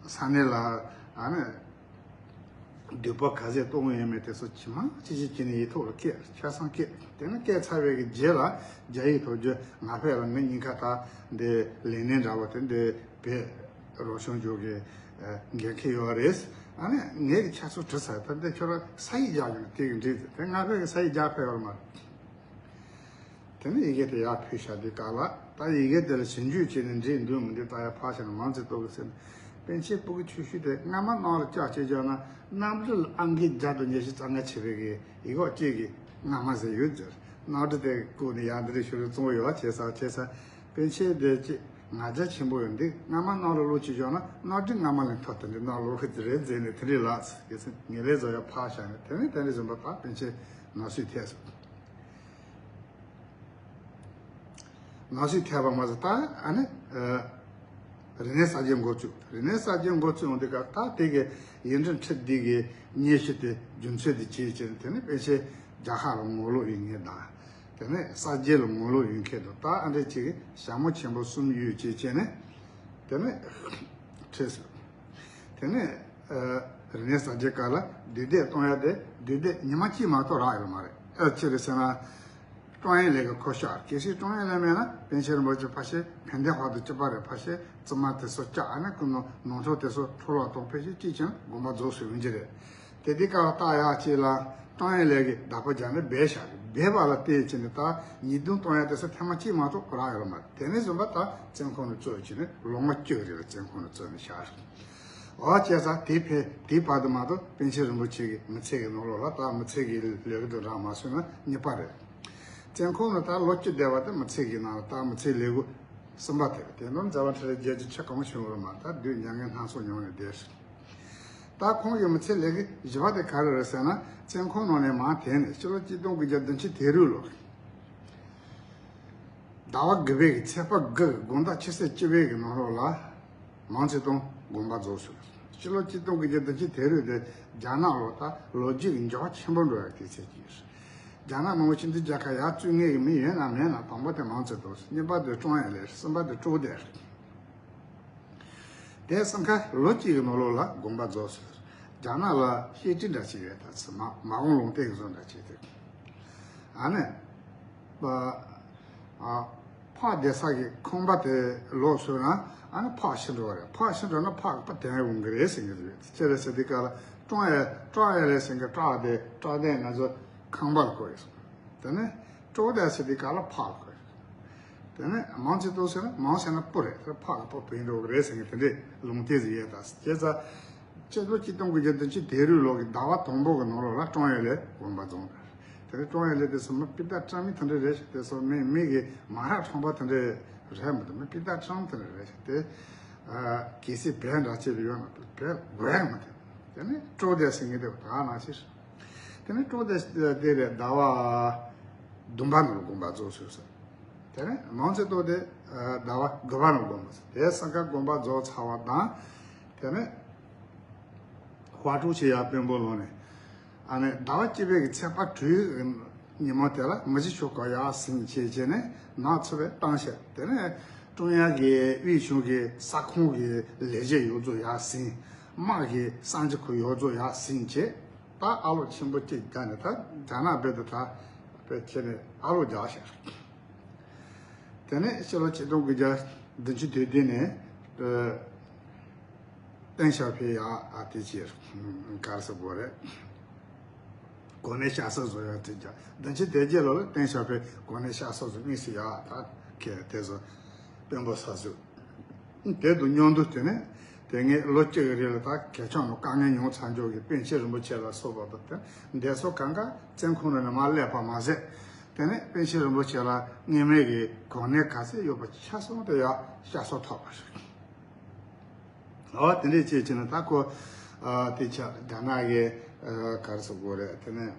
ས་གནས་ལ་ཨ་ནི་སྡུག་པོ་ག་ཚད་གཏོང་ཡོད་མེད་དེ་ཚོ་ཇི་མ་ཇི་བཞིན་བྱས་ནས་ཡིག་ཐོག་ལ་བཀོད། ཆ་ཚང་བཀོད། དེ་ནས་བཀོད་ཚར་བའི་གི་རྗེས་ལ་རྒྱ་ཡིག་ཐོག་བསྒྱུར། ང་ཕོད་ལ་ང་གཉིས་ཀ་ད་འདི་ལས་སྣེ་འདྲ་བོ་དེ་འདི་བོད་རང་སྐྱོང་ལྗོངས་ཀྱི་ཨ་འགན་འཁྱེར་ཡོད་རེད། ཨ་ནི་ངས་གི་ཕྱག་སྲོལ་བྲིས་ཚར། ད་འདི་ཁྱོད་རང་ས་ཡིག་རྒྱག་གི་ན་དེ་གི་འགྲིག་ཟེར། དེ་ང་ཕོད་གི་ས་ཡིག་རྒྱག་ཕོད་ཡོད་མ་རེད། དེ་ནས་ཡི་གེ་དེ་ཡར་ཕུལ་བཞག་དུས་སྐབས་ལ། ད་ཡི་གེ་དེ་ལ་ཞིབ་འཇུག་བྱས་ནས་འགྲིག་འདུག་མི་འདུག་ད་ཡར་ཕར་བཞག་ན། མང་ཚེ་རྡོ་རྗེ་ཟེར་ནས། པཎ་ཆེན་སྤུ་གུ་ཆུང་ཤོས་དེ་སྔ་མ་གནམ་ལ་བཅར་བྱས་བཞག་ན་གནམ་གྲུ་ལ་ཨང་ཀི་བརྒྱ་དང་ཉི་ཤུ་རྩ་ལྔ་བྱས་པའི་གི་ཡི་གེ་གཅིག་གི་སྔ་མ་ཟེར་ཡོད་ཟེར། གནམ་གྲུ་དེ་བཀོལ་ནས་ཡར་འདི་རིགས་ཤོར་རེ་བཙོང་ཡོད་བྱས་ས་བྱས་ས། པཎ་ཆེན་དེ་ཅིག་ང་རྒྱལ་ཆེན་པོ་ཡོད་འདུག་སྔ་མ་གནམ་ལ་བླུགས་བྱས་བཞག་ན་གནམ་གྲུ་སྔ་མ་ལས་མཐོ། དེ་འདྲའི་གནམ་ལ་བླུགས་ཀྱི་རེད་ཟེར་ནས་དེ་འདྲའི་ལགས་ཟེར། ངས་ལས་བཟོ་ཡ་ཕར་བཞག་ནས། དེ་ནས་དེ་འདྲའི་བཟོས་པ་ད་པཎ་ཆེན་ནོར་སྲིད་ཐེབས་སོང་། ནང་སྲིད་ཐེབས་པ་མ་ཟད། ད་ཨ་ནི་ཨ་རིག་གནས་གསར་བརྗེ་འགོ་བཙུགས། རིག་གནས་གསར་བརྗེ་འགོ་བཙུགས་ཡོང་དུས་སྐབས། ད་དེ་གི་ཡིག་འབྲུ་ཁྲི་བདུན་གི་སྙན་ཞུ་དེ་རྒྱུ་མཚན་དེ་བྱས་བྱས་ནས། དེ་ནས་པཎ་ཆེན་རྒྱ་གར་ལ་ངོ་ལོག་ཡོང་མཁན་དང་། དེ་ནས་གསར་བརྗེ་ལ་ངོ་ལོག་ཡོང་མཁན་དང་། ད་ཨ་འདྲ་ཅིག་གི་ཞྭ་མོ་ཆེན་པོ་གསུམ་ཡོད་ཅེས་བྱས་ནས། དེ་ནས་ཁྲིད་སོང་། དེ་ནས་ཨ་རིག་གནས་གསར་བརྗེ་སྐབས་ལ་འདུས་སྡོད་གཏོང་ཡ་དེ་འདུས་སྡོད་ཉི་མ་གཅིག་མ་གཏོགས་རག་ཡོད་མ་རེད། ཨ་ཅི་རེད་ཟེར་ན། ཀྲོང་ཡན་ལས་ཀྱི་ཁོ་ཤག་གལ་སྲིད་ཀྲོང་ཡན་ལས་མེད་ན་པཎ་ཆེན་རིན་པོ་ཆེ་ཕལ་ཆེར་ཕན་བདེ་དཔལ་དུ་སྐྱིད་པ་རེད། ཕལ་ཆེར་བཙུན་མ་དེ་ཚོ་བཅག་ཨ་ནི་ཀུན་ནོ་ནོར་འཁྲུལ་དེ་ཚོ་འཁྲུལ་བ་དང་ཕལ་ཆེར་གཅིག་ཀྱང་དགོངས་པ་རྫོགས་སུ་ཡོང་གི་རེད། དེ་དུས་སྐབས་ལ་ལྟ་ཡག་ཅིག་ལ་ཀྲོང་ཡན་ལས་ཀྱི་བདག་པོ་རྒྱག་ནས་སྦས་བཞག་རེད། སྦས་པ་ལ་བལྟས་བྱས་ནས་ད་ཉེས་རྡུང་གཏོང་ཡ་དེ་ཚོ་ཐེངས་མ་གཅིག་མ་གཏོགས་རག་ཡོད་མ་རེད། དེ་ནས་བཟུང་པ་ད་བཙོན་ཁང་ནས་བཙོན་བྱས་ནས་ལོ་ངོ་བཅུ་རེ་ལ་བཙོན་ཁང་ནས་བཙོན་ནས་བཞག་རེད། འོ་བྱས་ཙང་དེའི་ཕན་དེའི་བར་དུ་མ་གཏོགས་པཎ་ཆེན་རིན་པོ་ཆེ་གི་མི་ཚེ་གི་ནང་ལོགས་ལ་ད་མི་ཚེ་གི་ལས་ཀ་དེ་རག་མ་སོང་ན་རྙེད་པ་རེད། བཙོན་ཁང་ནང་ད་ལོ་བཅུ་བསྡད་པ་དེ་མི་ཚེ་གི་ནང་ལ་ད་མི་ཚེ་ལས་འགུལ་གསུམ་པ་དེ་རེད། དེ་ནང་མཛད་པ་འཕྲིན་ལས་རྒྱས་ཀྱི་ཆེ་གང་བྱུང་བར་མ། ད་སྡུག་མྱ་ངན་སྣ་ཚོགས་མྱོང་ནས་བསྡད། ད་ཁོང་གི་མི་ཚེ་ལས་འགུལ་བཞི་པ་དེ་ག་རེ་རེད་ཟེར་ན། བཙོན་ཁང་ནང་ནས་མར་ཐོན་ནས་ཕྱི་ལོ་གཅིག་སྟོང་དགུ་བརྒྱ་བདུན་ཅུ་དོན་དྲུག་ལོ། ཟླ་བ་དགུ་པའི་གི་ཚེས་པ་དགུ་གི་དགོང་དག་ཕྱི་ཚེས་བཅུ་པའི་གི་ནང་ལོགས་ལ་མའོ་ཙེ་ཏུང་དགོངས་པ་རྫོགས་སོང་། ཕྱི་ལོ་གཅིག་སྟོང་དགུ་བརྒྱ་བདུན་ཅུ་དོན་དྲུག་དེ་རྒྱ་ནག་ལོ་ད་ལོ་རྒྱུས་ཀྱི་འགྱུར་བ་ཆེན་པོ་འགྲོ་ཡག་དུས་ཚོད་ཅིག་རེད། རྒྱ་ནག་མི་དབང་སྤྱི་མཐུན་རྒྱལ་ཁབ་ཡར་བཙུགས་མཁན་གྱི་མི་ཡོད་ན་མེད་ན་དང་པོ་དེ་མའོ་ཙེ་ཏུང་རེད། གཉིས་པ་དེ་ཀྲོང་ཡན་ལེ་རེད། གསུམ་པ་དེ་ཀྲོའུ་ཏེ་རེད། དེ་གསུམ་ཀ་ལོ་གཅིག་གི་ནང་ལོགས་ལ་དགོངས་པ་རྫོགས་སོང་། རྒྱ་ནག་ལ་བཤད་ཁྲིད་འདྲ་ཞིག་ཡོད། ད་ཚེ་མ་མ་འོངས་ལུང་བསྟན་གྱི་བཟོ་འདྲ་བྱས་ཏེ། ཨ་ནི། ཨ། ཕག་བསྡད་ས་གི་ཁང་པ་དེ་ལོག་སོང་ན་ཨ་ནི་ཕག་ཤི་འགྲོ་བ་རེད། ཕག་ཤི་འགྲོ་ན་ཕག་གི་པ་དེ་འོང་གི་རེད་ཟེར་གྱི་རེད། ཅི་རེད་ཟེར་དུས་སྐབས་ལ་ཀྲོང་ཡན་ཀྲོང་ཡན་ལེ་ཟེར་མཁན་བྲག་དེ་བྲག་དེ་ང་ཚོ་ཁང་པ་ལ་བཀོད་ཡོད་སོང་། དེ་ནས་ཀྲོའུ་ཏེ་ཟེར་དུས་སྐབས་ལ་ཕག་ལ་བཀོད་ཡོད། དེ་ནས་མའོ་ཙེ་ཏུང་ཟེར་ན་མའོ་ཟེར་ན་སྤུ་རེད། དེ་ཕག་གི་པ་བུད་འགྲོ་གི་རེད་ཟེར་མཁན་དེ་འདྲའི་ལུང་བསྟན་ཟིག་ཡོད། ད་བྱས་ཙང་ཕྱི་ལོ་གཅིག་སྟོང་དགུ་བརྒྱ་བདུན་ཅུ་དོན་དྲུག་ལོ་གི་ཟླ་བ་དང་པོ་གི་ནང་ལོགས་ལ་ཀྲོང་ཡན་ལེ་དགོངས་པ་རྫོགས་རེད། དེ་ནས་ཀྲོང་ཡན་ལེ་དེ་ཚོ་མི་སྤུས་དག་སྤྱང་མི་དེ་འདྲ་རེད་ཤག་དེ་ཚོ་མི་མི་གི་མ་ར་ཁྲོམ་པ་དེ་འདྲ་རེད་མི་འདུག་མི་སྤུས་དག་སྤྱང་དེ་འདྲ་རེད་ཤག་དེ་ཨ་གལ་སྲིད་བོད་འདྲ་བྱས་པ་ཡོད་ན་བོད་དགོས་ཡག་མི་འདུག་དེ་ནས་ཀྲོའུ་ཏེ་ཟེར་མཁན་དེ་ད་ནང་ཕྱིར། དེ་ནས་ཀྲོའུ་ཏེ་དེ་རེད། ཟླ་བ་བདུན་པ་ནང་ལ་དགོངས་པ་རྫོགས་སོང་ཟེར། དེ་ནས་མའོ་ཙེ་ཏུང་དེ་ཟླ་བ་དགུ་པ་ནང་དགོངས་པ་རྫོགས། དེ་གསུམ་ཀ་དགོངས་པ་རྫོགས་ཚར་བ་དང་། དེ་ནས་ཧྭ་ཀྲོའུ་ཆེ་ཡར་དཔོན་པོ་ལངས་ནས། ཨ་ནི་ཟླ་བ་གཅིག་པའི་གི་ཚེས་པ་དྲུག་གི་ཉིན་མོ་དེ་ལ་མི་རྗེ་ཆོས་སྐོར་ཡར་ཟིན་བྱས་བྱས་ནས་ནག་ཚུ་བས་བཏང་ཤག་དེ་ནས་ཀྲུང་དབྱང་གི་དབུས་གཞུང་གི་ས་ཁོངས་ཀྱི་ལས་བྱེད་ཡོངས་རྫོགས་ཡར་ཟིན། དམག་གི་གསང་སྤྱི་ཁུལ་ཡོངས་རྫོགས་ཡར་ཟིན་བྱས། ད་ཨ་ལོ་ཆེན་པོ་གཅིག་བརྒྱབ་ནས། ད་རྒྱ་ནག་རྦད་དེ་ད་རྦད་བྱས་ནས་ཨ་ལོ་རྒྱག་ཤག་དེ་ནས་ཕྱི་ལོ་ཆིག་སྟོང་དགུ་བརྒྱ་བདུན་ཅུ་དོན་བདུན་ནས་ཨ་ཏེང་ཞའོ་ཕིང་ཡར་ཨ་དེ་བྱས། ག་རེ་ཟེར་དགོས་རེད། གོ་གནས་བཤགས་གསོ་བཟོ་ཡག་དེ་རྒྱག་བདུན་ཅུ་དོན་བརྒྱད་ལོ་ལ་ཏེང་ཞའོ་ཕིང་གོ་གནས་བཤགས་གསོ་བཟོ། དམིགས་སུ་ཡག་ད་ཁེ་དེ་བཟོ་དཔོན་པོ་ས་བཟོས། དེ་དུ་མཉམ་དུ་དེ་ནས་དེ་སྔའི་ལོ་གཅིག་གི་རིང་ལ་ད་གལ་ཆེན་ནོ་དཀའ་ངལ་མྱོང་ཚར་འཇོག་གི་པཎ་ཆེན་རིན་པོ་ཆེ་ལ་སོགས་པ་དང་དེ་འདས་སོ་གང་ག་བཙོན་ཁང་ནང་ནས་མར་སླེབས་པ་མ་ཟད། དེ་ནས་པཎ་ཆེན་རིན་པོ་ཆེ་ལ་སྔོན་མའི་གི་གོ་གནས་ག་ཚད་ཡོད་པ་ཆ་ཚང་དེ་ཡང་བཤགས་གསོ་ཐོབ་པ་རེད། འོ་དེ་འདྲས་བྱས་བྱས་ནས་ད་ཁོ་ཨ་དེ་ཆ་རྒྱ་ནག་གི་ཨ་ག་རེ་ཟེར་དགོས་རེད། དེ་ནས་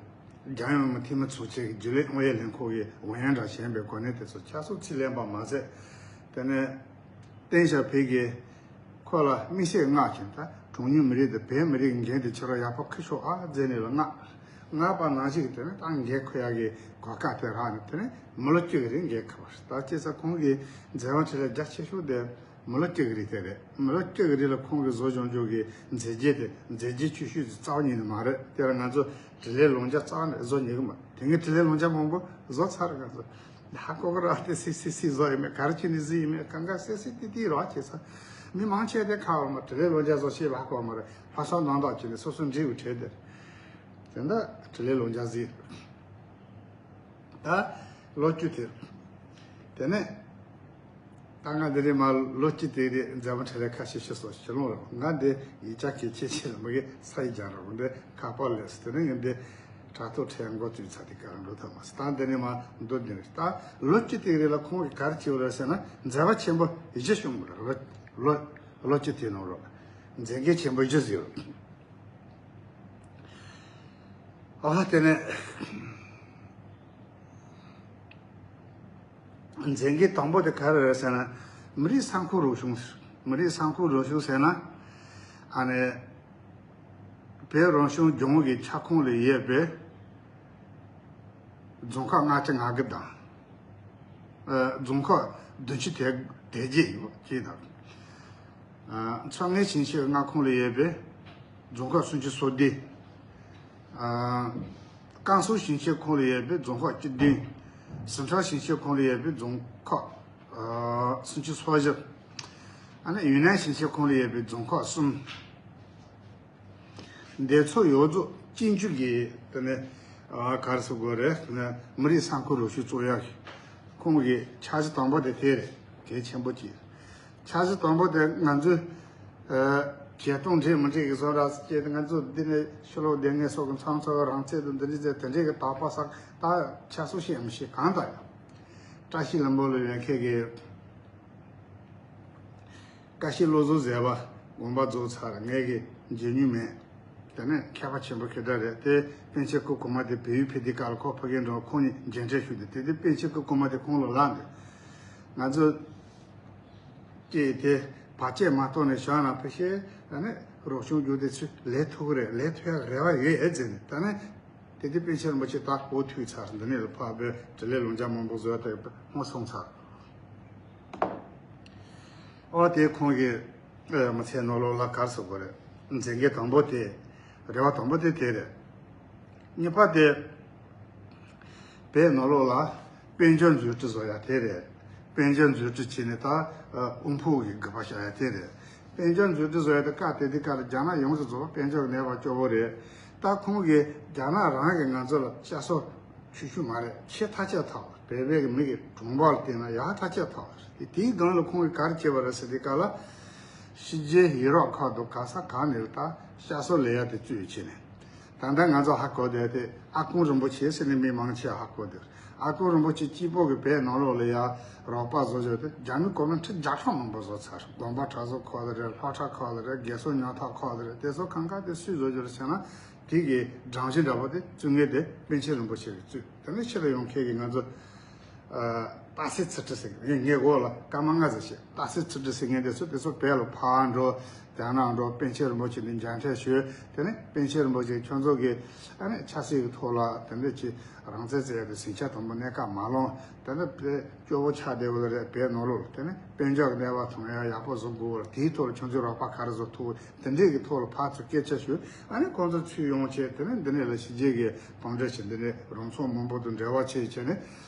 རྒྱལ་ཡོངས་མི་འཐུས་མི་ཚོགས་ཆེན་གྱི་རྒྱུན་ལས་དངོས་ཡོད་ལས་ཁུངས་ཀྱི་འོས་ཡན་གྲངས་ཞན་པའི་གོ་གནས་དེ་ཚོ་ཆ་ཚང་ཕྱིར་ལེན་པ་མ་ཟད། དེ་ནས་ཏེང་ཞའོ་ཕིང་གིས་ཁོ་ལ་དམིགས་བསལ་མངགས་བྱས། ད་གྲངས་ཉུང་མི་རིགས་དང་བོད་མི་རིགས་འགན་དེ་ཁྱེད་རང་ཡག་པོ་འཁུར་ཤོག་ཨ་ཟེར་ནས་ལ་མངགས། མངགས་པ་ནང་བཞིན་གྱི་དེ་ནས་ད་འགན་འཁུར་ཡག་གི་གོ་སྐབས་དེ་རག་ནས་དེ་ནས་མི་ལོ་བཅུ་གི་རིང་འགན་འཁུར་བ་རེད། ད་བྱས་ཙང་ཁོང་གི་མཛད་དབང་ཆེ་ལས་རྒྱ་ཆེ་ཤོས་དེ་མི་ལོ་གཅིག་གི་རིང་དེ་རེད། མི་ལོ་གཅིག་གི་རིང་ལ་ཁོང་གིས་བཟོ་བྱུང་བྱུང་གི་མཛད་རྗེས་དེ་མཛད་རྗེས་ཆེ་ཤོས་དེ་རྩ་བ་ཉིད་ནས་མ་རེད། དེ་ལ་ང་ཚོ་དྲིན་ལན་ལོག་འཇལ་རྩ་བ་ནས་བཟོ་ཉན་གི་མ་རེད། དེ་སྔའི་དྲིན་ལན་ལོག་འཇལ་མང་པོ་བཟོ་ཚར་རེད། ང་ཚོ་ཧ་གོ་གི་རེད། དེ་སི་སི་སི་བཟོ་ཡི་མེད། ག་རེ་བྱས་ནས་བཟོས་ཡི་མེད། གང་ག་སི་སི་ཏི་ཏི་རོགས་བྱས་ཚར། མི་མང་ཆེ་དེ་ཁ་བ་མ་དྲིན་ལན་ལོག་འཇལ་བཟོ་ཤེས་པ་ཧ་གོ་མ་རེད། ལྷག་བསམ་རྣམ་དག་བྱས་ནས་སོ་སོ་འབྲས་བུ་འཕྲད་དེ་རེད། དེ་འདྲ་དྲིན་ལན་ལོག་འཇལ་ཟིག་ད་ལོ་བཅུ་དེ། དེ་ནས་ད་ང་འདི་རིང་མར་ལོ་གཅིག་དེ་རིང་མཛད་པ་འཕྲིན་ལས་ཁ་ཤས་ཤིག་སོགས་ཞུ་ལོང་རེད། ང་འདི་ཡིག་ཆ་གལ་ཆེ་ཆེ་ལ་མ་གི་ས་ཡིག་རྒྱག་རོགས་འདི་ཁ་པར་ལས་སུ། དེ་ནས་ངས་འདི་དྲ་ཐོག་ཁྲལ་འགོ་བཙུགས་ཚར་དེ་ག་རང་འགྲོ་ཐུབ་མ་སོང་། ད་འདི་ནས་མར་མདོར་བསྡུས་ནས་ད་ལོ་གཅིག་དེ་རིང་ལ་ཁོང་གིས་ག་རེ་བྱས་པ་རེད་ཟེར་ན། མཛད་པ་ཆེན་པོ་བཞི་བྱུང་བ་རེད། ལོ་ལོ་ལོ་གཅིག་དེ་ནང་ལོགས་མཛད་འགན་ཆེན་པོ་བཞི་ཟིག་ཡོད། ཨ་དེ་ནས་མཛད་འགན་དང་པོ་དེ་ག་རེ་རེད་ཟེར་ན། མི་རིགས་ས་ཁོངས་རང་སྐྱོང་། མི་རིགས་ས་ཁོངས་རང་སྐྱོང་ཟེར་ན། ཨ་ནི་བོད་རང་སྐྱོང་ལྗོངས་ཀྱི་ཁྱབ་ཁོངས་ལ་ཡོད་པའི་རྫོང་ཁག་ལྔ་བཅུ་ང་དགུ་དང་། ཨ་རྫོང་ཁག་བདུན་ཅུ་དོན་བརྒྱད་ཡོད་ཅེས་དང་། ཨ་མཚོ་སྔོན་ཞིང་ཆེན་མངའ་ཁོངས་ལ་ཡོད་པའི་རྫོང་ཁག་སུམ་ཅུ་སོ་བདུན། ཨ་ཀན་སུའུ་ཞིང་ཆེན་ཁོངས་ལ་ཡོད་པའི་རྫོང་ཁག་བཅུ་བདུན། སིན་ཁྲོན་ཞིང་ཆེན་ཁོངས་ལ་ཡོད་པའི་རྫོང་ཁག་ཨ་སུམ་ཅུ་སོ་བཞི། ཨ་ནི་ཡུན་ནན་ཞིང་ཆེན་ཁོངས་ལ་ཡོད་པའི་རྫོང་ཁག་གསུམ། འདི་ཚོ་ཡོངས་རྫོགས་གཅིག་གྱུར་གྱི་དེ་ནས་ཨ་ག་རེ་ཟེར་དགོས་རེད། དེ་ནས་མི་རིགས་ས་ཁོངས་རང་སྐྱོང་གཙོ་ཡག་གི་ཁོང་གི་འཆར་གཞི་དང་པོ་དེ་དེ་རེད། གལ་ཆེན་པོ་གཅིག་འཆར་གཞི་དང་པོ་དེ་ང་ཚོས་ཨ་བྱེད་སྟངས་འགྲིག་མི་འགྲིག་གི་བཟོ་འདྲ་སྐྱེས་ཏེ། ང་ཚོ་འདི་ནས་ཕྱི་ལོགས་སྡོད་མཁན་སོགས་ཀྱི་མཚམས་མཚམས་རང་བཙན་དང་འདི་འདྲ་ཟེར་དེ་འདྲའི་གི་དག་པ་ཟེར་ད་ཆ་ཚང་བཤད་མི་ཤེས། གང་ལྟར་ཡང་བཀྲ་ཤིས་ལྷུན་པོ་ལ་ཡོད་མཁན་གྱི་བཀྲ་ཤིས་བློ་བཟང་ཟེར་བ་དགོངས་པ་རྫོགས་ཚར། ངས་གི་མཇལ་མྱོང་མེད། དེ་ནས་མཁས་པ་ཆེན་པོ་ཁེ་དྲག་རེད། དེ་པཎ་ཆེན་སྐུ་གོང་མ་དེ་བལ་ཡུལ་ཕེབས་དུས་སྐབས་ལ་ཁོ་ཕ་གིར་འགྲོ། ཁོང་གཉིས་མཇལ་འཕྲད་ཞུས་ཏེ། དེ་དུས་པཎ་ཆེན་སྐུ་གོང་མ་དེ་ཁོང་ལ་ལབ་འདུག་ང་ཚོ་ཀྱེ་དེ་བར་ཆད་མ་གཏོགས་ནས་བཞག་ན་ཕལ་ཆེར་ད་ནི་རོགས་སྐྱོར་རྒྱུ་དེ་ཚོས་ལས་ཐུབ་ཀྱི་རེད། ལས་ཐུབ་ཡག་རེ་བ་ཡོད་ཨེ་ཟེར་ནས། ད་ནི་དེ་དུས་པཎ་ཆེན་རིན་པོ་ཆེ་ད་འོ་ཐུག་ཚར། འདི་ནས་ལ་ཕར་བོད་དྲིན་ལན་ལོག་འཇལ་མང་པོ་བཟོ་ཡག་དེ་སྔོན་སོང་ཚར། ཨོ་དེ་ཁོང་གི་ཨ་མི་ཚེ་ནང་ལོགས་ལ་ག་རེ་ཟེར་དགོས་རེད། མཛད་འགན་དང་པོ་དེ་རེ་བ་དང་པོ་དེ་དེ་རེད། གཉིས་པ་དེ་བོད་ནང་ལོགས་ལ་དཔལ་འབྱོར་མཛུབ་ཁྲིད་བཟོ་ཡག་དེ་རེད། དཔལ་འབྱོར་མཛུབ་ཁྲིད་བྱས་ནས་ད་ཨ་དབུལ་ཕོངས་ཀྱི་རྒུད་པ་བཤགས་ཡག་དེ་རེད། དཔལ་འབྱོར་མཛུབ་ཁྲིད་བཟོ་ཡག་དེ་སྐབས་དེ་དུས་སྐབས་ལ་རྒྱ་ནག་ཡོངས་སུ་རྫོགས་པ་དཔལ་འབྱོར་གྱི་ནད་པ་སྐྱོ་པོ་རེད། ད་ཁོང་གིས་རྒྱ་ནག་རང་གིས་ང་ཚོ་ལ་བསྐྱར་གསོ་ཆུ་ཆུ་མ་རེད། ཆེས་ཐག་ཆོད་ཐག་བོད་པའི་གི་མི་གི་གྲངས་འབོར་ལ་བལྟས་ན་ཡག་ཐག་ཆོད་ཐག་རེད། དེའི་སྒང་ལ་ཁོང་གིས་ག་རེ་བྱས་པ་རེད་ཟེར་དུས་སྐབས་ལ། ཕྱི་རྒྱལ་ཡུ་རོབ་ཁག་དང་ག་ས་ག་ནས་ད་བསྐྱར་གསོ་ལས་ཡག་དེ་བཙུགས་བྱས་ནས། ད་ལྟ་ང་ཚོ་ཧ་གོ་བསྡད་དེ་ཨ་ཁུ་རིན་པོ་ཆེ་ཟེར་ནས་མི་མང་ཆེ་ཧ་གོ་བསྡད། ཨ་ཁུ་རིན་པོ་ཆེ་གཅིག་པོ་གིས་བོད་ནང་ལོགས་ལ་ཡ་རོགས་པ་བཟོ་བྱས་ཏེ་རྒྱ་མི་གོ་མ་ཁྲི་བརྒྱ་ཕྲག་མང་པོ་བཟོ་ཚར། དགོན་པ་གྲྭ་ཚང་ཁག་ལ་རེད། སློབ་གྲྭ་ཁག་ལ་རེད། རྒན་གསོ་ཉམས་ཐག་ཁག་ལ་རེད། དེ་ཚོ་གང་ག་དེ་སུས་བཟོ་རྒྱུ་རེད་ཟེར་ན། དེ་གི་སྒྲོམ་གཞི་འདྲ་པོ་དེ་བཙུགས་མཁན་དེ་པཎ་ཆེན་རིན་པོ་ཆེ་གིས་བཙུགས། དེ་ནས་ཕྱི་ལ་ཡོང་མཁན་གྱི་ང་ཚོ་ཨ་ སྟག་སེ་ཚི་ཁྲི་ཟེར་གི་ངས་ངས་འོག་ལ་སྐར་མ་ལྔ་ཙམ་བཤད། སྟག་སེ་ཚི་ཁྲི་ཟེར་མཁན་དེ་ཚོ་དེ་ཚོ་བལ་ལ་ཕར་འགྲོ། རྒྱ་ནག་འགྲོ། པཎ་ཆེན་རིན་པོ་ཆེ་འདི་མཇལ་འཕྲད་ཞུས། དེ་ནས་པཎ་ཆེན་རིན་པོ་ཆེ་ཁྱོད་ཚོ་གི་ཨ་ནི་ཆབ་སྲིད་ཀྱི་ཐོག་ལ་དེ་འདྲ་ཅིག་རང་བཙན་ཟེར་ཡ་དེ་ཟིང་ཆ་དང་པོ་གནས་སྐབས་མ་ལོངས། དེ་ནས་བལ་སྐྱོ་བོ་ཆགས་བསྡད་པ་ལ་རེད། བལ་ནང་ལོགས་ལ་དེ་ནས་དཔལ་འབྱོར་གྱི་གནས་བབ་དང་ཡང་ཡག་པོ་བཟོ་དགོས་པ་ལ་དེའི་ཐོག་ལ་ཁྱོད་ཚོས་རོགས་པ་ག་རེ་བཟོ་ཐུབ། དེ་འདྲས་ཀྱི་ཐོག་ལ་ཕར་ཚུར་སྐད་ཆ་ཞུས། ཨ་ནི་ཁོང་ཚོ་ཚུར་ཡོང་བྱས་དེ་ནས་འདི་ནས་ལ་ཕྱི་རྒྱལ་གྱི་དཔང་འབྲེལ་བྱས། འདི་ནས་རང་ཚོགས་མང་པོ་དང་འབྲེལ་བ་བྱས་བྱས་ནས།